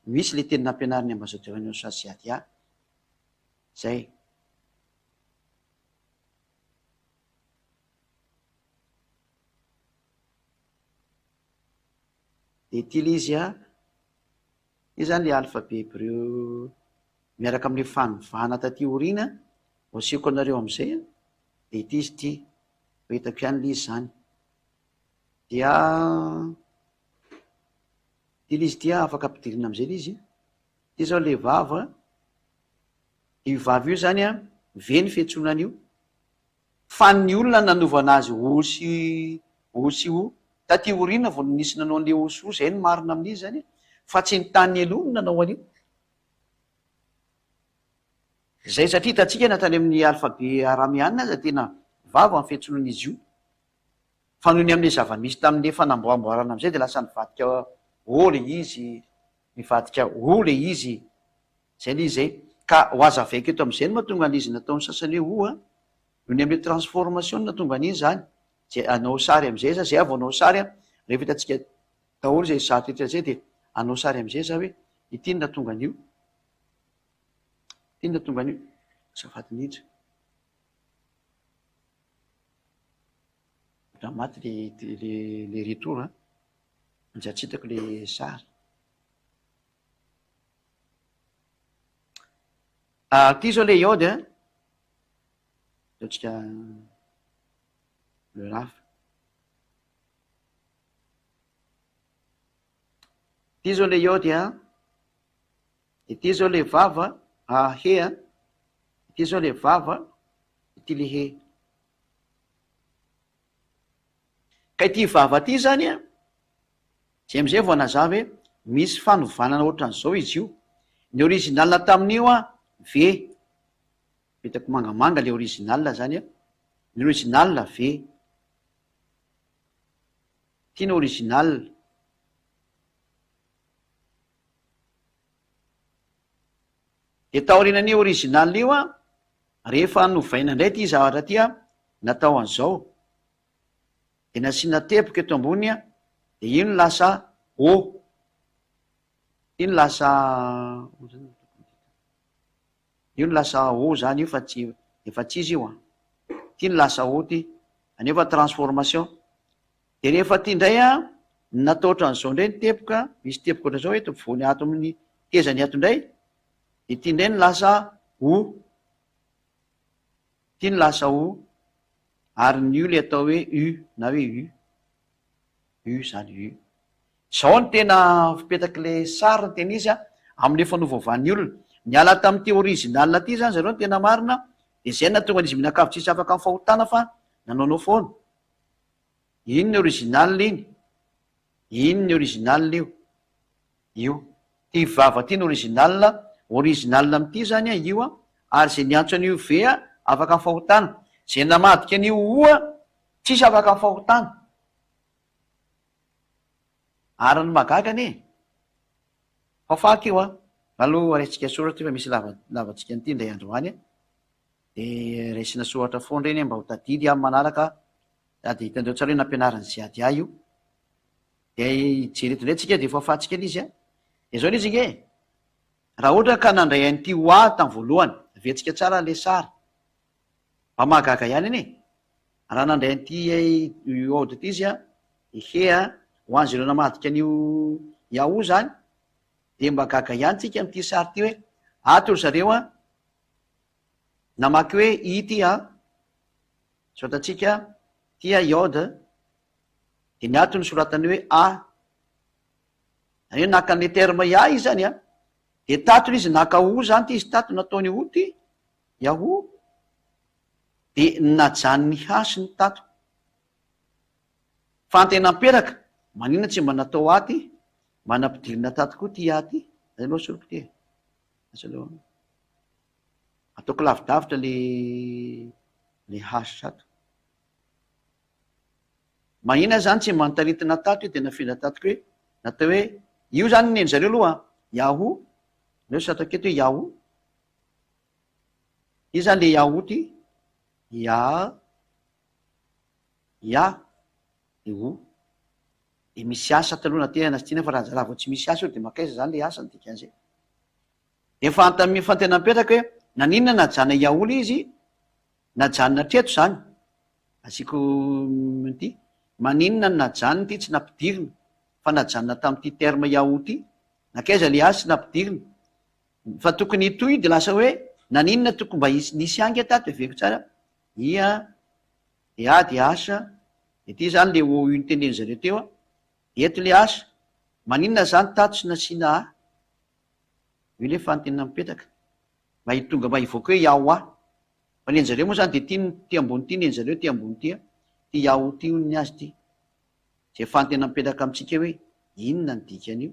misy ilay teny nampianarin'ny ambassadeur an'i Osaziadia. Zay. Dia ity ilay izy an. Io izany ilay alphabet hebreu miaraka amin'ilay fanovana taty aoriana, ho asehoko anareo amin'izay an, dia ity izy ity, ho hitako ihany ilay izy izany. Dia ity ilay izy ity an, afaka ampidirina amin'izay ilay izy an. Ity izao ilay vava an, io vava io izany an, V ny fiantsoana an'io. Fa ny olona nanovana azy O sy O sy O. Taty aoriana vao nisy nanao an'ilay O sy O, izay no marina amin'izy izany e. Fa tsy ny tany aloha no nanao an'io. Izay satria hitantsika na tany amin'ny alfabe arameana aza tena vava ny fiantsonan'izy io. Fa noho ny amin'ilay zava-misy tamin'ilay fanamboamboarana amin'izay dia lasa nivadika O ilay izy, nivadika O ilay izy. Zay le izy zay. Ka ho hazavaiko eto amin'izay no mahatonga an'izy nataon'ny sasany hoe o a! Noho ny amin'ilay transformation no nahatonga an'iny izany. Izay hanao sary amin'izay za, izay aho vao hanao sary an, rehefa hitantsika daholo izay zavatra rehetra izay dia hanao sary amin'izay za hoe ity no nahatonga an'io, ity no nahatonga an'io. Azafady indrindra. Raha maty le le le retour an, manjary tsy hitako le sary. Ah, ty zao le iode an, ataontsika le hafa. Ty zao le iode an, ity zao le vava, ah he an, ity zao le vava, ity le he. Ka ity vava ity zany an, zay amizay vao nazava hoe misy fanovanana ohatran'izao izy io. Ny original tamin'io an, V, hitako mangamanga le original zany an, ny original V, ity ny original. Dia taorianan'io original io an, rehefa novaina indray ity zavatra ity an, natao an'izao, dia nasiana teboka eto ambony an, dia io no lasa O, io no lasa, io no lasa O zany io fa tsy, efa tsy izy io an, ity no lasa O ity, anefa transformation. Dia rehefa aty indray an, natao ohatran'izao indray ny teboka, misy teboka ohatran'izao eto ampovoany ato amin'ny tezany ato indray, dia ity indray no lasa O. Ity no lasa O, ary ny U ilay atao hoe U na hoe U. U izany, U. Izao no tena fipetak'ilay sary ny tena izy an, amin'ilay efa novaovan'ny olona. Niala tamin'ity original ity izany zareo ny tena marina, dia izay no nahatonga an'izy mianakavy tsisy afaka amin'ny fahotana fa nanaonao foana. Iny ny original iny. Iny ny original io. Io. Ty vava ty ny original. Original amin'ity zany an, io an. Ary zay niantso an'io V an, afaka amin'ny fahotana. Zay namadika an'io O an, tsisy afaka amin'ny fahotana. Ary ny mahagaga anie, fafako io an, aloha raisitsika soratra io fa misy lava lavantsika an'ity indray andro any an. Dia raisina soratra foana ireny mba ho tadidy amin'ny manaraka a, dia hitanareo tsara hoe nampianarin'i Ziady ahy io. Dia hijery eto indray tsika dia efa afahantsika ilay izy a. Dia izao ilay izy ange e, raha ohatra ka nandray an'ity ho ahy tamin'ny voalohany, averintsika tsara ilay sary, mba mahagaga ihany anie e. Raha nandray an'ity Iod ity izy a, He a, ho an'izy ireo namadika an'io Yahoo izany, dia mba gaga ihany tsika amin'ity sary ity hoe ato ry zareo a, Namaky hoe i ty a, soratantsika ty a iod, dia ny ato no soratany hoe a. Zany hoe naka an'ilay terme i a izy zany a, dia tato izy naka o zany ty izy tato nataony o ty, yahoo, dia najanony h ny tato. Fa antenamperaka, maninona tsy mba natao a ty, mba nampidirina tato koa ty a ty, zay aloha soriko ty e. Asa aloha. Ataoko lavidavitra le le hash ato. Mahina zany tsy mba notaritina tato io de nafindra tato koa hoe natao hoe io zany ny zareo aloha yahoo aleo sy ataoko eto hoe yahoo. Io zany le yahoo ty ya ya de o. De misy asa taloha na tena na tsy tiana fa raha vao tsy misy asa io de makaiza zany le asa ny dikan'izay. Efa antan'ny fantena mipetraka hoe naninona najanona hiaola izy, najanona hatreto izany, asiako ity, maninona no najanona ity tsy nampidirina fa najanona tamin'ity terme yahoo ity, nankaiza le azy tsy nampidirina, fa tokony hitohy dia lasa hoe naninona tokony mba hisy nisy ange tato heveriko tsara, i a, de a de h, de ity izany le o noteneniny zareo teo a, de eto le h, maninona izany tato tsy nasiana a. Io ilay fanontaniana mipetraka. Mba hitonga mba hivoaka hoe Yahwah. Fa ny anjareo moa izany dia ity ny ity ambony ity ny anjareo ity ambony ity an. Ity Yahoo ity hono ny azy ity. Izay fanontaniana mipetraka amintsika hoe inona ny dikan'io?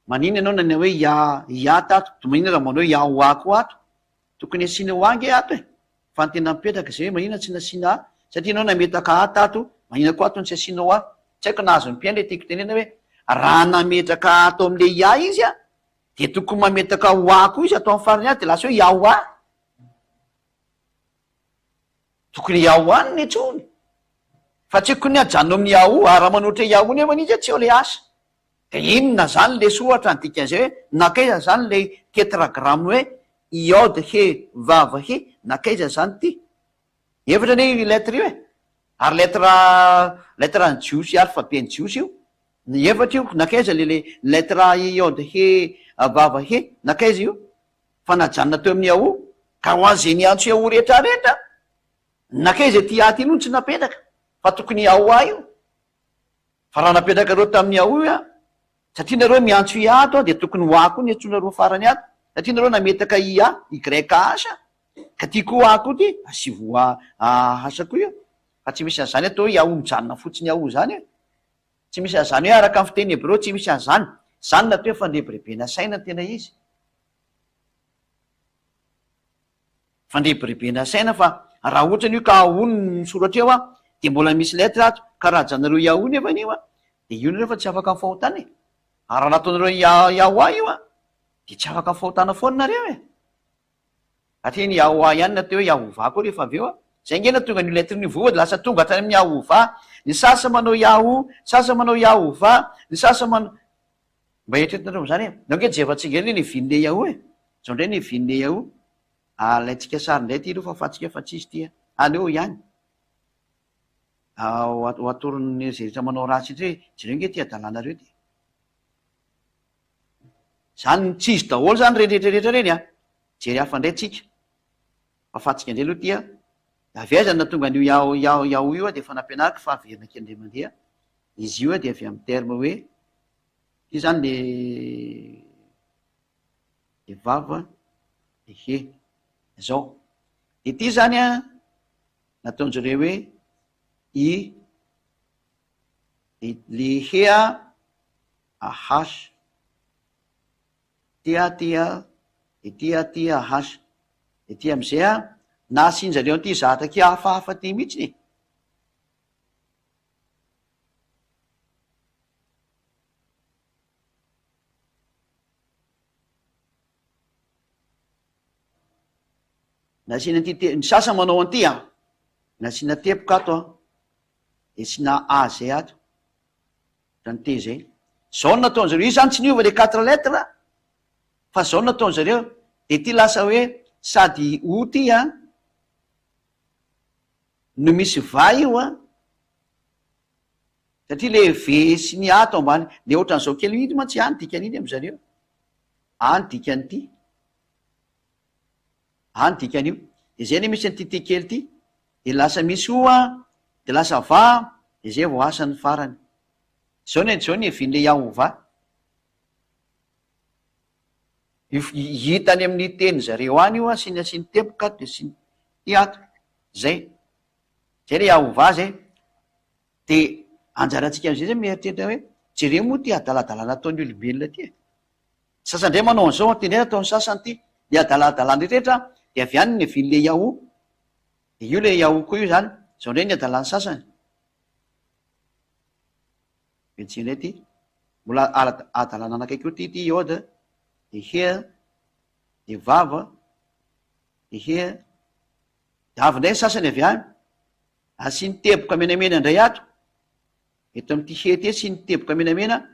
Maninona ianao nanao hoe Ya Ya tato? Dia maninona raha manao hoe Yahwah koa ato? Tokony asiana ho ange ato e! Fa ny tena mipetraka izay hoe maninona tsy nasiana A? Satria ianao nametaka A tato, maninona koa ato no tsy asianao A? Tsy haiko na azon'ny mpihaino ilay tiako tenenana hoe raha nametraka A ato amin'ilay I A izy an! Dia tokony mametaka oa koa izy atao amin'ny farany ato dia lasa hoe Yaoua. Tokony Yaoua no niantsoany. Fa tsy tokony hajanona amin'ny Yahoo. Ary raha manohitra Yahoo nefa izy tsy eo ilay asa. Dia inona izany ilay soratra ny dikan'izay hoe nankaiza izany ilay tetragramme hoe Yod He Vav He, nankaiza izany ity? Efatra anie io lettre io e! Ary lettre lettre an'ny jiosy alphabet-n'ny jiosy io. Ny efatra io, nankaiza le le lettre Yod He Vav He, nankaiza io? Fa najanona teo amin'ny Yahoo. Ka ho an'izay niantso Yahoo rehetrarehetra, nankaiza ity A ity no tsy napetraka? Fa tokony Yahoua io. Fa raha napetrakareo tamin'ny Yahoo io an, satria nareo miantso IA ato an, dia tokony ho A koa ny antsoinareo farany ato, satria nareo nametaka IA, YH, ka ty koa A koa ty, asivo A, H koa io, fa tsy misy an'izany atao hoe Yahoo mijanona fotsiny Yahoo zany e, tsy misy an'izany hoe araka ny fiteny hebreo tsy misy an'izany, zany no atao hoe fandrebirebena saina ny tena izy. Fandrebirebena saina fa raha otrany io ka ahono ny misoratra eo an, dia mbola misy lettre ato, ka raha ajanareo yahoo nefa io an, dia io nareo fa tsy afaka amin'ny fahotana e! Ary raha nataonareo yahoua io an, dia tsy afaka amin'ny fahotana foana nareo e! Satria ny yahoua ihany natao hoe yahovah koa rehefa avy eo an, zay nge nahatonga an'io lettre io voa dia lasa tonga hatrany amin'ny yahovah, ny sasany manao yahoo, ny sasany manao yahovah, ny sasany manao. Mba eritreretinareo amin'izany e! Ndao ange jerevantsika indray anie ny vinle yahoo e! Zao indray ny vinle yahoo. Alaintsika sary indray ity aloha fa fantsika fa tsisy ity a! Aleo ihany. Ho atoron'ny izay rehetra manao ratsy indray hoe jereo ange ity adalanareo ity. Zany tsy izy daholo zany ireny rehetra rehetra ireny a! Jery hafa indray tsika. Fa fantsika indray aloha ity a! Avy aiza no nahatonga an'io yahoo yahoo yahoo io a dia efa nampianariko fa averina kely indray mandeha. Izy io dia avy amin'ny terme hoe Ity zany le le vava de he. Zao. De ity zany an, nataon-jareo hoe i, de le he a, ah. Ty a, ty a, de ty a, ty a, h. De ty amizay an, nasian-jareo an'ity zatra aky hafahafa ty mihitsiny e. Nasiana an'ity te-, ny sasany manao an'ity an, nasiana teboka ato an, dia asiana A zay ato, ohatran'ny T zay. Zao no nataon-dry zareo, io zany tsy niova le quatre lettres, fa zao no nataon-dry zareo, dia ity lasa hoe sady O ty an, no misy va io an, satria le V sy ny A ato ambany, le ohatran'izao kely iny mantsy A ny dikan'iny amin-dry zareo, A ny dikan'ity, A ny dikan'io, de zay anie misy an'ity T kely ity, de lasa misy O an, de lasa va an, de zay vao asa ny farany. Zao ny zao ny hevian'le Yahovah. Io hita any amin'ny teny zareo any io an, sy ny asiany teboka ato de sy ny ty ato. Zay. Zay le Yahovah zay. De anjarantsika amizay zay mieritreritra hoe jereo moa ty adaladalana ataon'ny olombelona ty e. Ny sasany ndray manao an'izao, ty ndray ataon'ny sasany ty. Ny adaladalana rehetra de avy any ny avian'le Yahoo. De io le Yahoo koa io zany. Zao ndray ny adalan'ny sasany. Betsy indray ty. Mbola adalana anakaiky eo ty, ty Yod, de He, de Vav, de He. De avy indray ny sasany avy any. Asiany teboka menamena indray ato. Eto amin'ity He ty asiany teboka menamena,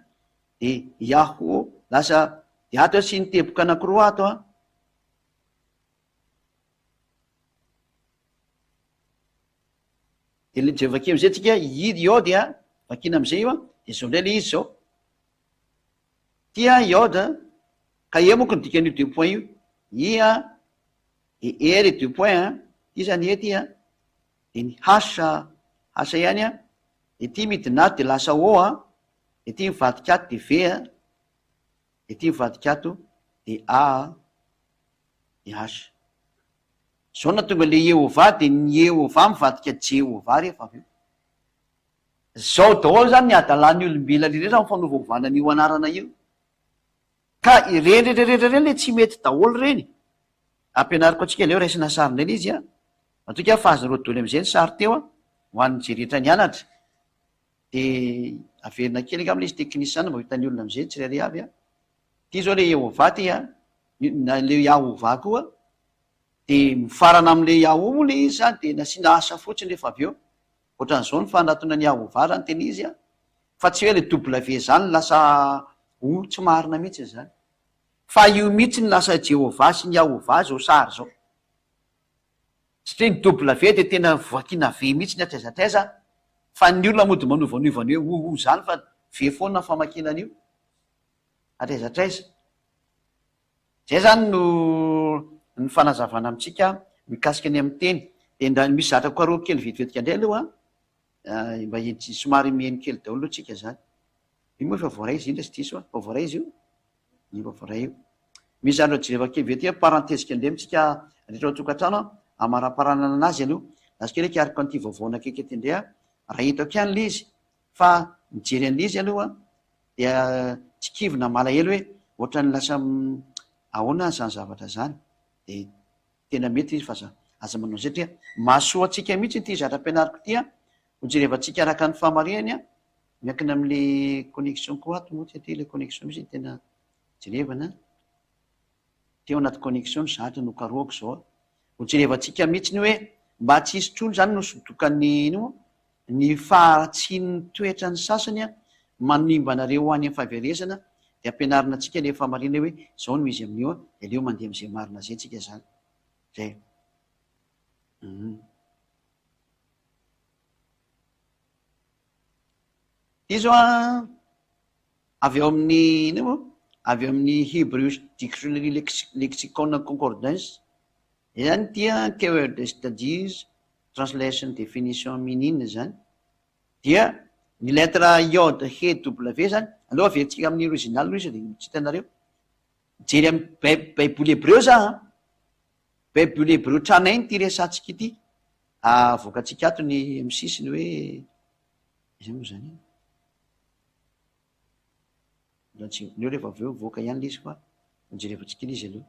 de Yahoo lasa, de ato asiany teboka anankiroa ato an. De le de vakiana amizay tsika i iode a, vakiana amizay io a, de zao ndray le izy zao, ty a iode a, ka e manko ny dikan'io deux points io, i a, de e le deux points a, ty zany e ty a, de ny h h ihany a, de ty midina ato de lasa o a, de ty mivadika ato de v a, de ty mivadika ato de a a, de h. Zao no nahatonga le Iehovah dia ny Iehovah mivadika Jehovah rehefa avy eo. Zao daholo zany ny hadalan'ny olombelona rehetra amin'ny fanovaovana an'io anarana io. Ka ireny rehetra rehetra ireny le tsy mety daholo ireny. Ampianariko antsika aleo raisina sary indray le izy an. Matoky aho fa azonareo daholo amin'izay ny sary teo an, ho an'ny rehetra nianatra. Dia averina kely angamba le izy teknisiana mba ho hitan'ny olona amin'izay tsirairay avy an. Ity zao le Yehovah ty a, na le Yahovah koa, de mifarana amle Yahoo moa le izy zany de nasiana asa fotsiny rehefa avy eo, ohatran'izao ny fanatona ny Yahovah zany tena izy a, fa tsy hoe le W zany lasa O, tsy marina mihitsy zany. Fa io mihitsy ny lasa Jehovah sy ny Yahovah zao sary zao. Satria ny W dia tena voakina V mihitsy ny hatraiza hatraiza fa ny olona mody manovanova ny hoe O O zany fa V foana ny famakiana an'io hatraiza hatraiza. Zay zany no ny fanazavana amintsika mikasika ny amin'ny teny. Dia ndra misy zatra karohiko kely vetivetika indray aloha an, mba somary mihaino kely daholo aloha tsika zany. Io moa efa voaray izy indra sy diso an, efa voaray izy io? Efa voaray io. Misy zavatra jereva kely ve ty an, parenthèse kely indray amintsika rehetra ao an-tokantrano an, amaraparanana anazy aloha. Lasa kely hikariko an'ity vaovao nakaiky ety indray an, raha hitako ihany ilay izy, fa mijery an'ilay izy aloha dia tsy kivy na malahelo hoe ohatran'ny lasa ahoana izany zavatra izany, dia tena mety izy fa aza aza manao izay satria mahasoa antsika mihitsy ity zavatra ampianariko ity an, ho jerevantsika araka ny fahamarihany an, miankina amin'ilay connexion koa ato moa satria ilay connexion mihitsy no tena jerevana an, teo anaty connexion ny zatra no karohako izao an, ho jerevantsika mihitsy ny hoe mba tsy hisy intsony izany no sodokan'ny ino moa ny faharatsian'ny toetran'ny sasany an, manimba anareo ho any amin'ny fahaverezana, dia ampianarina antsika ilay fahamarinana hoe izao no izy amin'io an, dia aleo mandeha amin'izay marina izay tsika izany. Izay. Hum. Ity izao an, avy ao amin'ny, inona moa? Avy ao amin'ny Hebrew Dictionary Lexicon and Concordance, izany ity an, Keyword Studies, Translation Definition Meaning izany, dia ny lettre Yod He W zany, aleo averintsika amin'ny original aloha izy dia tsy hitanareo. Mijery amin'ny bai- baiboly hebreo za an, baiboly hebreo tranainy ity resahantsika ity, avoakantsika ato ny amin'ny sisiny hoe iza moa zany e? Mbola tsy, aleo rehefa avy eo mivoaka ihany ilay izy fa hojerevantsika ilay izy aloha.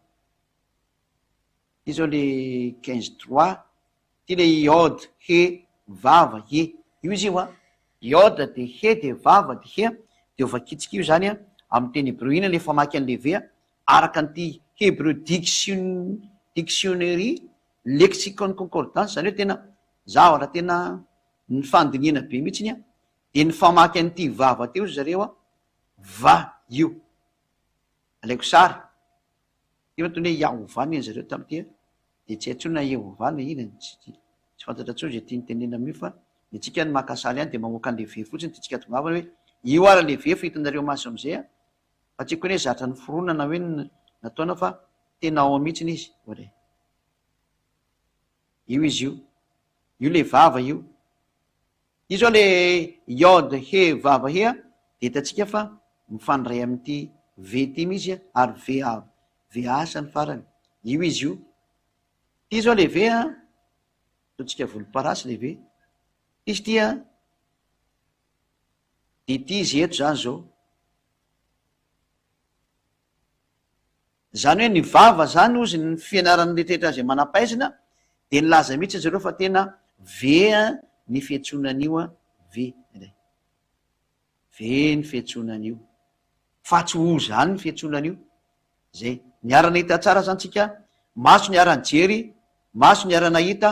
Ty zao le 15 trois, ty le iod, he, vava, he. Io izy io an. Iod de he de vava de he, de ho vakintsika io zany an, amin'ny teny hebreo iny le famaky an'le ve an, araka an'ity Hebrew Diction Dictionary Lexicon Concordance, zany hoe tena zavatra tena nifandinihana be mihitsiny an, de ny famaky an'ity vava teo ry zareo an, va io. Alaiko sary. Io toy ny hoe Yahovah ny an'zareo tamin'ity a, dia tsy hay intsony na Yehovah na inona, tsy tsy fantatra intsony izay tiany tenenina amin'io fa ny antsika ny maka sary ihany dia mamoaka an'ilay V fotsiny tiantsika hatongavana hoe io ary ilay V fa hitanareo maso amin'izay a, fa tsy haiko hoe zatra noforonina na hoe nataona fa tena ao mihitsiny izy, ohatra e. Io izy io, io ilay vava io. Io zao le Yod He Vav He a, dia hitantsika fa mifandray amin'ity V ity mihitsy a, ary V A V A asa ny farany. Io izy io. Ity zao le V a, ataontsika volomparasy le V. Ity izy ity a, dia ity izy eto zany zao. Izany hoe ny vava izany hozy ny fianaran'ny rehetrarehetra izay manam-pahaizana dia nilaza mihitsy zareo fa tena V ny fiantsoana an'io V ilay V ny fiantsoana an'io fa tsy O izany ny fiantsoana an'io. Izay. Niara-nahita tsara izany tsika, maso niara-nijery, maso niara-nahita,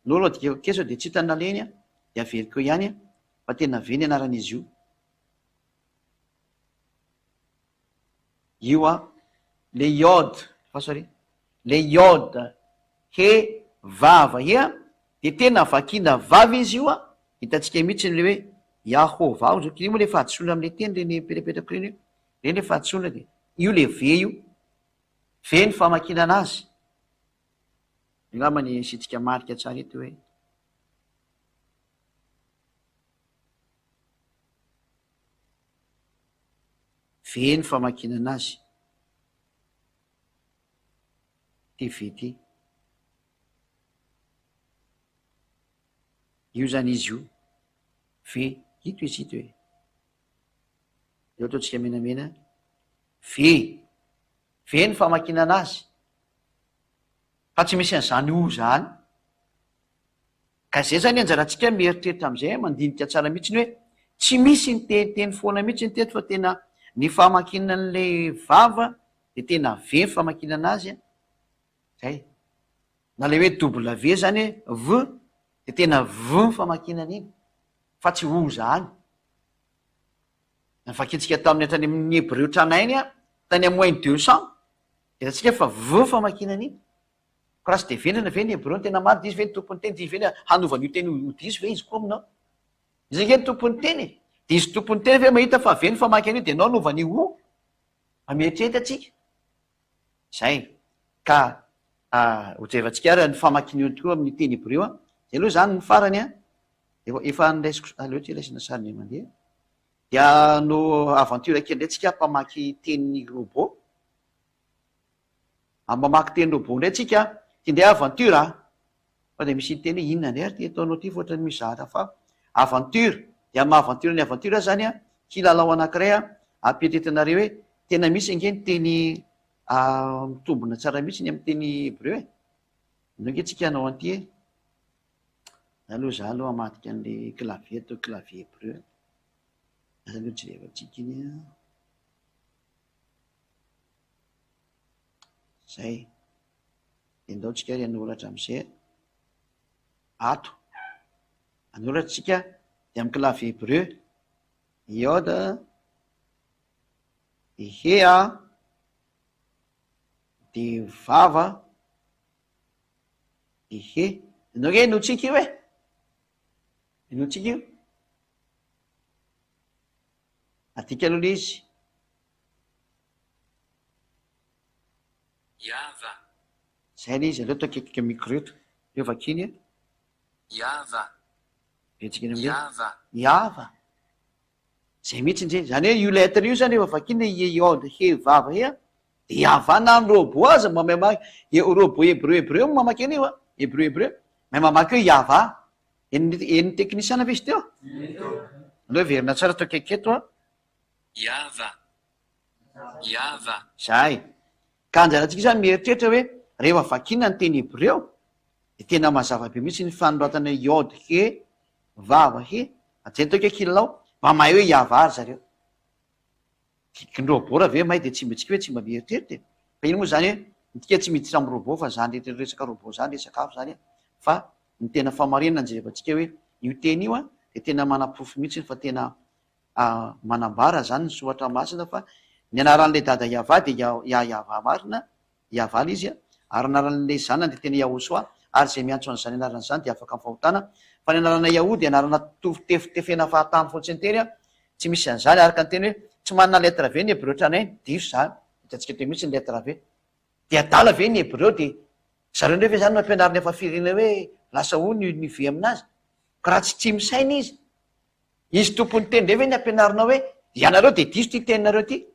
aleo aloha adikako kely sao dia tsy hita ny nalehiny dia averiko eo ihany fa tena V ny anaran'izy io. Io an, le iode, fa sorry, le iode he vava he an, de tena vakiana vava izy io an, hitantsika mihitsy le hoe Yahovah hozy, io moa le fahadisoana amle teny reny mipetrapetraka reny hoe, reny le fahadisoana de io le V io, V ny famakiana anazy, angamba ny asiantsika marika tsara eto hoe. V ny famakiana anazy. Ity V ity. Io zany izy io. V, ito izy ito e. Eo ataontsika menamena. V. V ny famakiana anazy. Fa tsy misy an'izany O zany. Ka zay zany anjarantsika mieritreritra amizay mandinika tsara mihitsiny hoe tsy misy niteniteny foana mihitsy ny teto fa tena Ny famakiana an'ilay vava dia tena V ny famakiana anazy an. Zay. Na ilay hoe W zany hoe V dia tena V ny famakiana an'iny fa tsy O zany. Novakintsika tamin'ny hatrany amin'ny hebreo tranainy an, tany amin'ny moins 200, dia hitantsika fa V ny famakiana an'iny. Ko raha tsy dia vendrana ve ny hebreo no tena marina, dia izy ve no tompon'ny teny, dia izy ve no hanova an'io teny io ho diso ve izy koa aminao? Izy ange no tompon'ny teny e! Dia izy tompon'ny teny ve mahita fa V ny famaky an'io dia ianao hanova an'io O? Mba mieritrereta tsika. Izay. Ka hojerevantsika ary ny famakiana io tokoa amin'ny teny hebreo an. Izay aloha izany ny farany an. Efa efa niraisiko, aleo ity raisina sary indray mandeha. Dia no aventure kely indray tsika mpamaky teny robot. Amin'ny mamaky teny robot indray tsika, ity indray aventure a! Fa dia misy hiteny hoe inona indray ary ity ataonao ity fa ohatran'ny misy zavatra fa aventure, dia amin'ny maha aventure ny aventure zany a, kilalao anankiray a, ampietretinareo hoe tena misy ange ny teny mitombina tsara mihitsy ny amin'ny teny hebreo e! Andao ange tsika hanao an'ity e! Za aloha za aloha hamadika an'ilay clavier atao clavier hebreu e! Asa aloha jerevantsika iny a! Zay. Dia ndao tsika ary hanoratra amizay ato. Hanoratra tsika dia amin'ny clavier hebreu. Yod, dia he a, dia vava, dia he. Ianao nge henointsika io e. Henointsika io. Adika aloha ilay izy. Yava. Zay ilay izy, aleo atao akaiky micro eto. Aleo vakiany e. Yava. Betsaka eny amin'ilay. Yava. Yava. Zay mihitsy ndre. Zany hoe io lettre io zany rehefa vakiana ie iod he vava he a, dia Yava na ny robot aza mba mahay mamaky, robot hebreu hebreu no mamaky an'io a, hebreu hebreu, mahay mamaky hoe Yava. Henon'ny henon'ny teknisiana ve izy teo? Aleo heverina tsara atao akaiky eto a. Yava. Yava. Zay. Ka anjarantsika izany mieritreritra hoe rehefa vakiana ny teny hebreo dia tena mazava be mihitsy ny fanoratana hoe yod he vav he, hajaina teo akaiky ilao, mba mahay hoe Yava ry zareo. Ny robot raha ve may dia tsy mba tsika hoe tsy mba mieritreritra e! Fa iny moa zany hoe midika tsy miditra amin'ny robot fa zany rehetra resaka robot zany resaka hafa zany fa ny tena fahamarinana ny jerevantsika hoe io teny io an dia tena manaporofo mihitsy fa tena manambara zany ny soratra masina fa ny anaran'ilay dada Yavah dia Yah-Yavah marina Hiavaly izy, ary anaran'ilay zanany dia tena Yahoshuah, ary izay miantso an'izany anarana izany dia afaka amin'ny fahotana, fa ny anarana Yahoo dia anarana tefitefena fahatany fotsiny teny, tsy misy an'izany, araka ny teny hoe, tsy manana lettre V ny hebreo tranainy, diso izany, hitantsika teo mihitsy ny lettre V. Dia adala ve ny hebreo dia zareo indray ve izany no ampianarina efa firenena hoe lasa O ny ny V aminazy? Ka raha tsy tsy misaina izy, izy tompon'ny teny indray ve ny ampianarina hoe ianareo dia diso ity teninareo ity?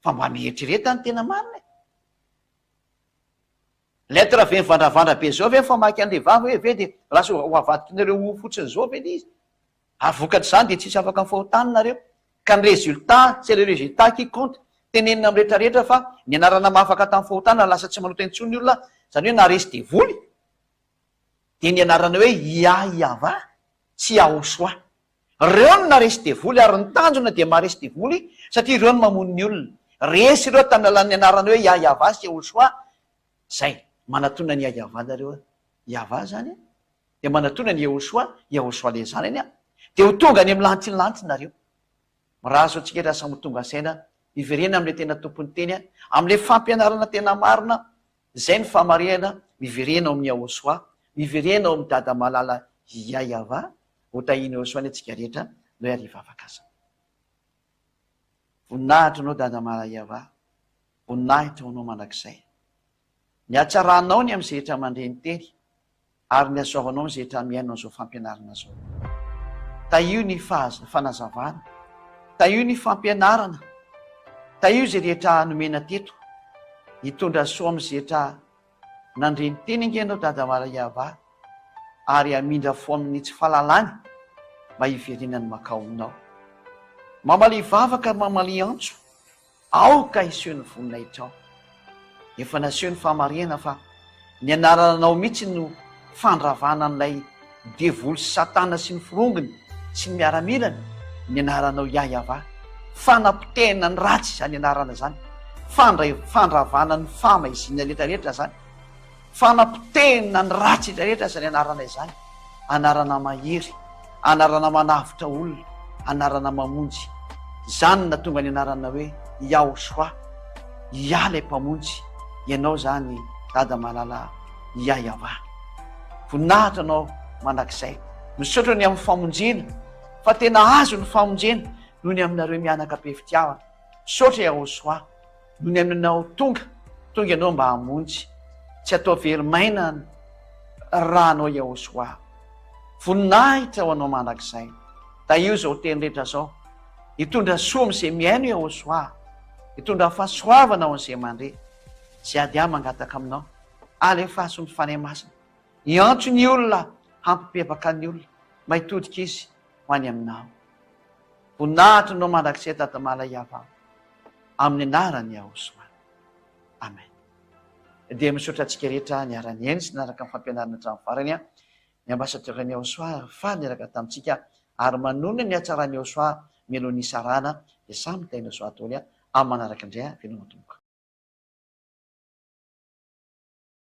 Fa mba mieritrereta ny tena marina e! Lettre ve mivandravandra be zao ve mifamaky anle vava hoe ve de lasa ho avadikinareo ho fotsiny zao ve le izy? Ary vokatr'izany de tsisy afaka ny fahotana nareo. Ka ny résultat, c'est le résultat qui compte. Tenenina amin'ny rehetra rehetra fa ny anarana mahafaka tamin'ny fahotana lasa tsy manota intsony ny olona, zany hoe naharesy devoly, dia ny anarana hoe Yah-Yavah sy Yahoshuah. Reo no naresy devoly ary ny tanjona dia maharesy devoly satria ireo no mamono ny olona. Resy ireo tamin'ny alalan'ny anarana hoe Yah-Yavah sy Yahoshuah. Zay. Manatona an'i Yah-Yavah nareo a. Yavah zany a. Dia manatona an'i Yahoshuah, Yahoshuah le zanany a. Dia ho tonga any amin'ny lantilanty nareo. Mirary soa antsika raha samy ho tonga saina hiverena amin'ilay tena tompon'ny teny a, amin'ilay fampianarana tena marina, izay ny fahamarihana, miverena ao amin'i Yahoshuah, miverena ao amin'i Dada malala Yah-Yavah, Ho tahian'i Yahoshuah anie tsika rehetra, ndao ary hivavaka aza. Voninahitra anao Dada malala Yavah, voninahitra ho anao mandrakizay. Ny hatsaranao ny amin'izay rehetra mandre ny teny, ary ny hasoavanao amin'izay rehetra mihaino an'izao fampianarana izao. Tahio ny fanazavana, tahio ny fampianarana, tahio izay rehetra nomena teto, hitondra soa amin'izay rehetra Nandre ny teny ange ianao Dada Maraiava ary hamindra fo amin'ny tsy fahalalany mba hiverenany makao aminao. Mamalia vavaka ary mamalia antso, aoka hiseho ny voninahitrao. Efa naseho ny fahamarihana fa ny anarananao mihitsy no fandravana an'ilay devoly sy satana sy ny forongony sy ny miaramilany, ny anaranao Yah Yavah. Fanapotehana ny ratsy izany anarana izany. Fandray, fandravana ny fahamaizinana rehetra rehetra izany. Fanapotehana ny ratsy rehetra rehetra izany anarana izany. Anarana mahery, anarana manavotra olona, anarana mamonjy. Izany no nahatonga ny anarana hoe Yahoshua, Yah ilay Mpamonjy, ianao izany Dada malala Yah Yavah. Voninahitra anao mandrakizay. Misaotra ny amin'ny famonjena fa tena azo ny famonjena noho ny aminareo mianaka be fitiavana. Misaotra Yahoshua noho ny aminao tonga, tonga ianao mba hamonjy. Tsy atao very maina ny rànao Yahoshua. Voninahitra ho anao mandrakizay. Tahio izao teny rehetra izao. Hitondra soa amin'izay mihaino Yahoshua. Hitondra fahasoavana ho an'izay mandre. Izay ady ahy mangataka aminao. Alefaso ny Fanahy Masina. Hiantso ny olona hampibebaka ny olona mba hitodika izy ho any aminao. Voninahitry nao mandrakizay Dada Malaiava amin'ny anaran'i Yahoshua. Amen. Dia misaotra antsika rehetra niara-nihaino sy nanaraka ny fampianarana hatramin'ny farany. Ny ambassadeur an'i Yahoshua ary faly niaraka tamintsika ary manonona ny hatsaran'i Yahoshua mialoha ny hisarahana dia samy tahin'i Yahoshua daholo amin'ny manaraka indray veloma tompoko.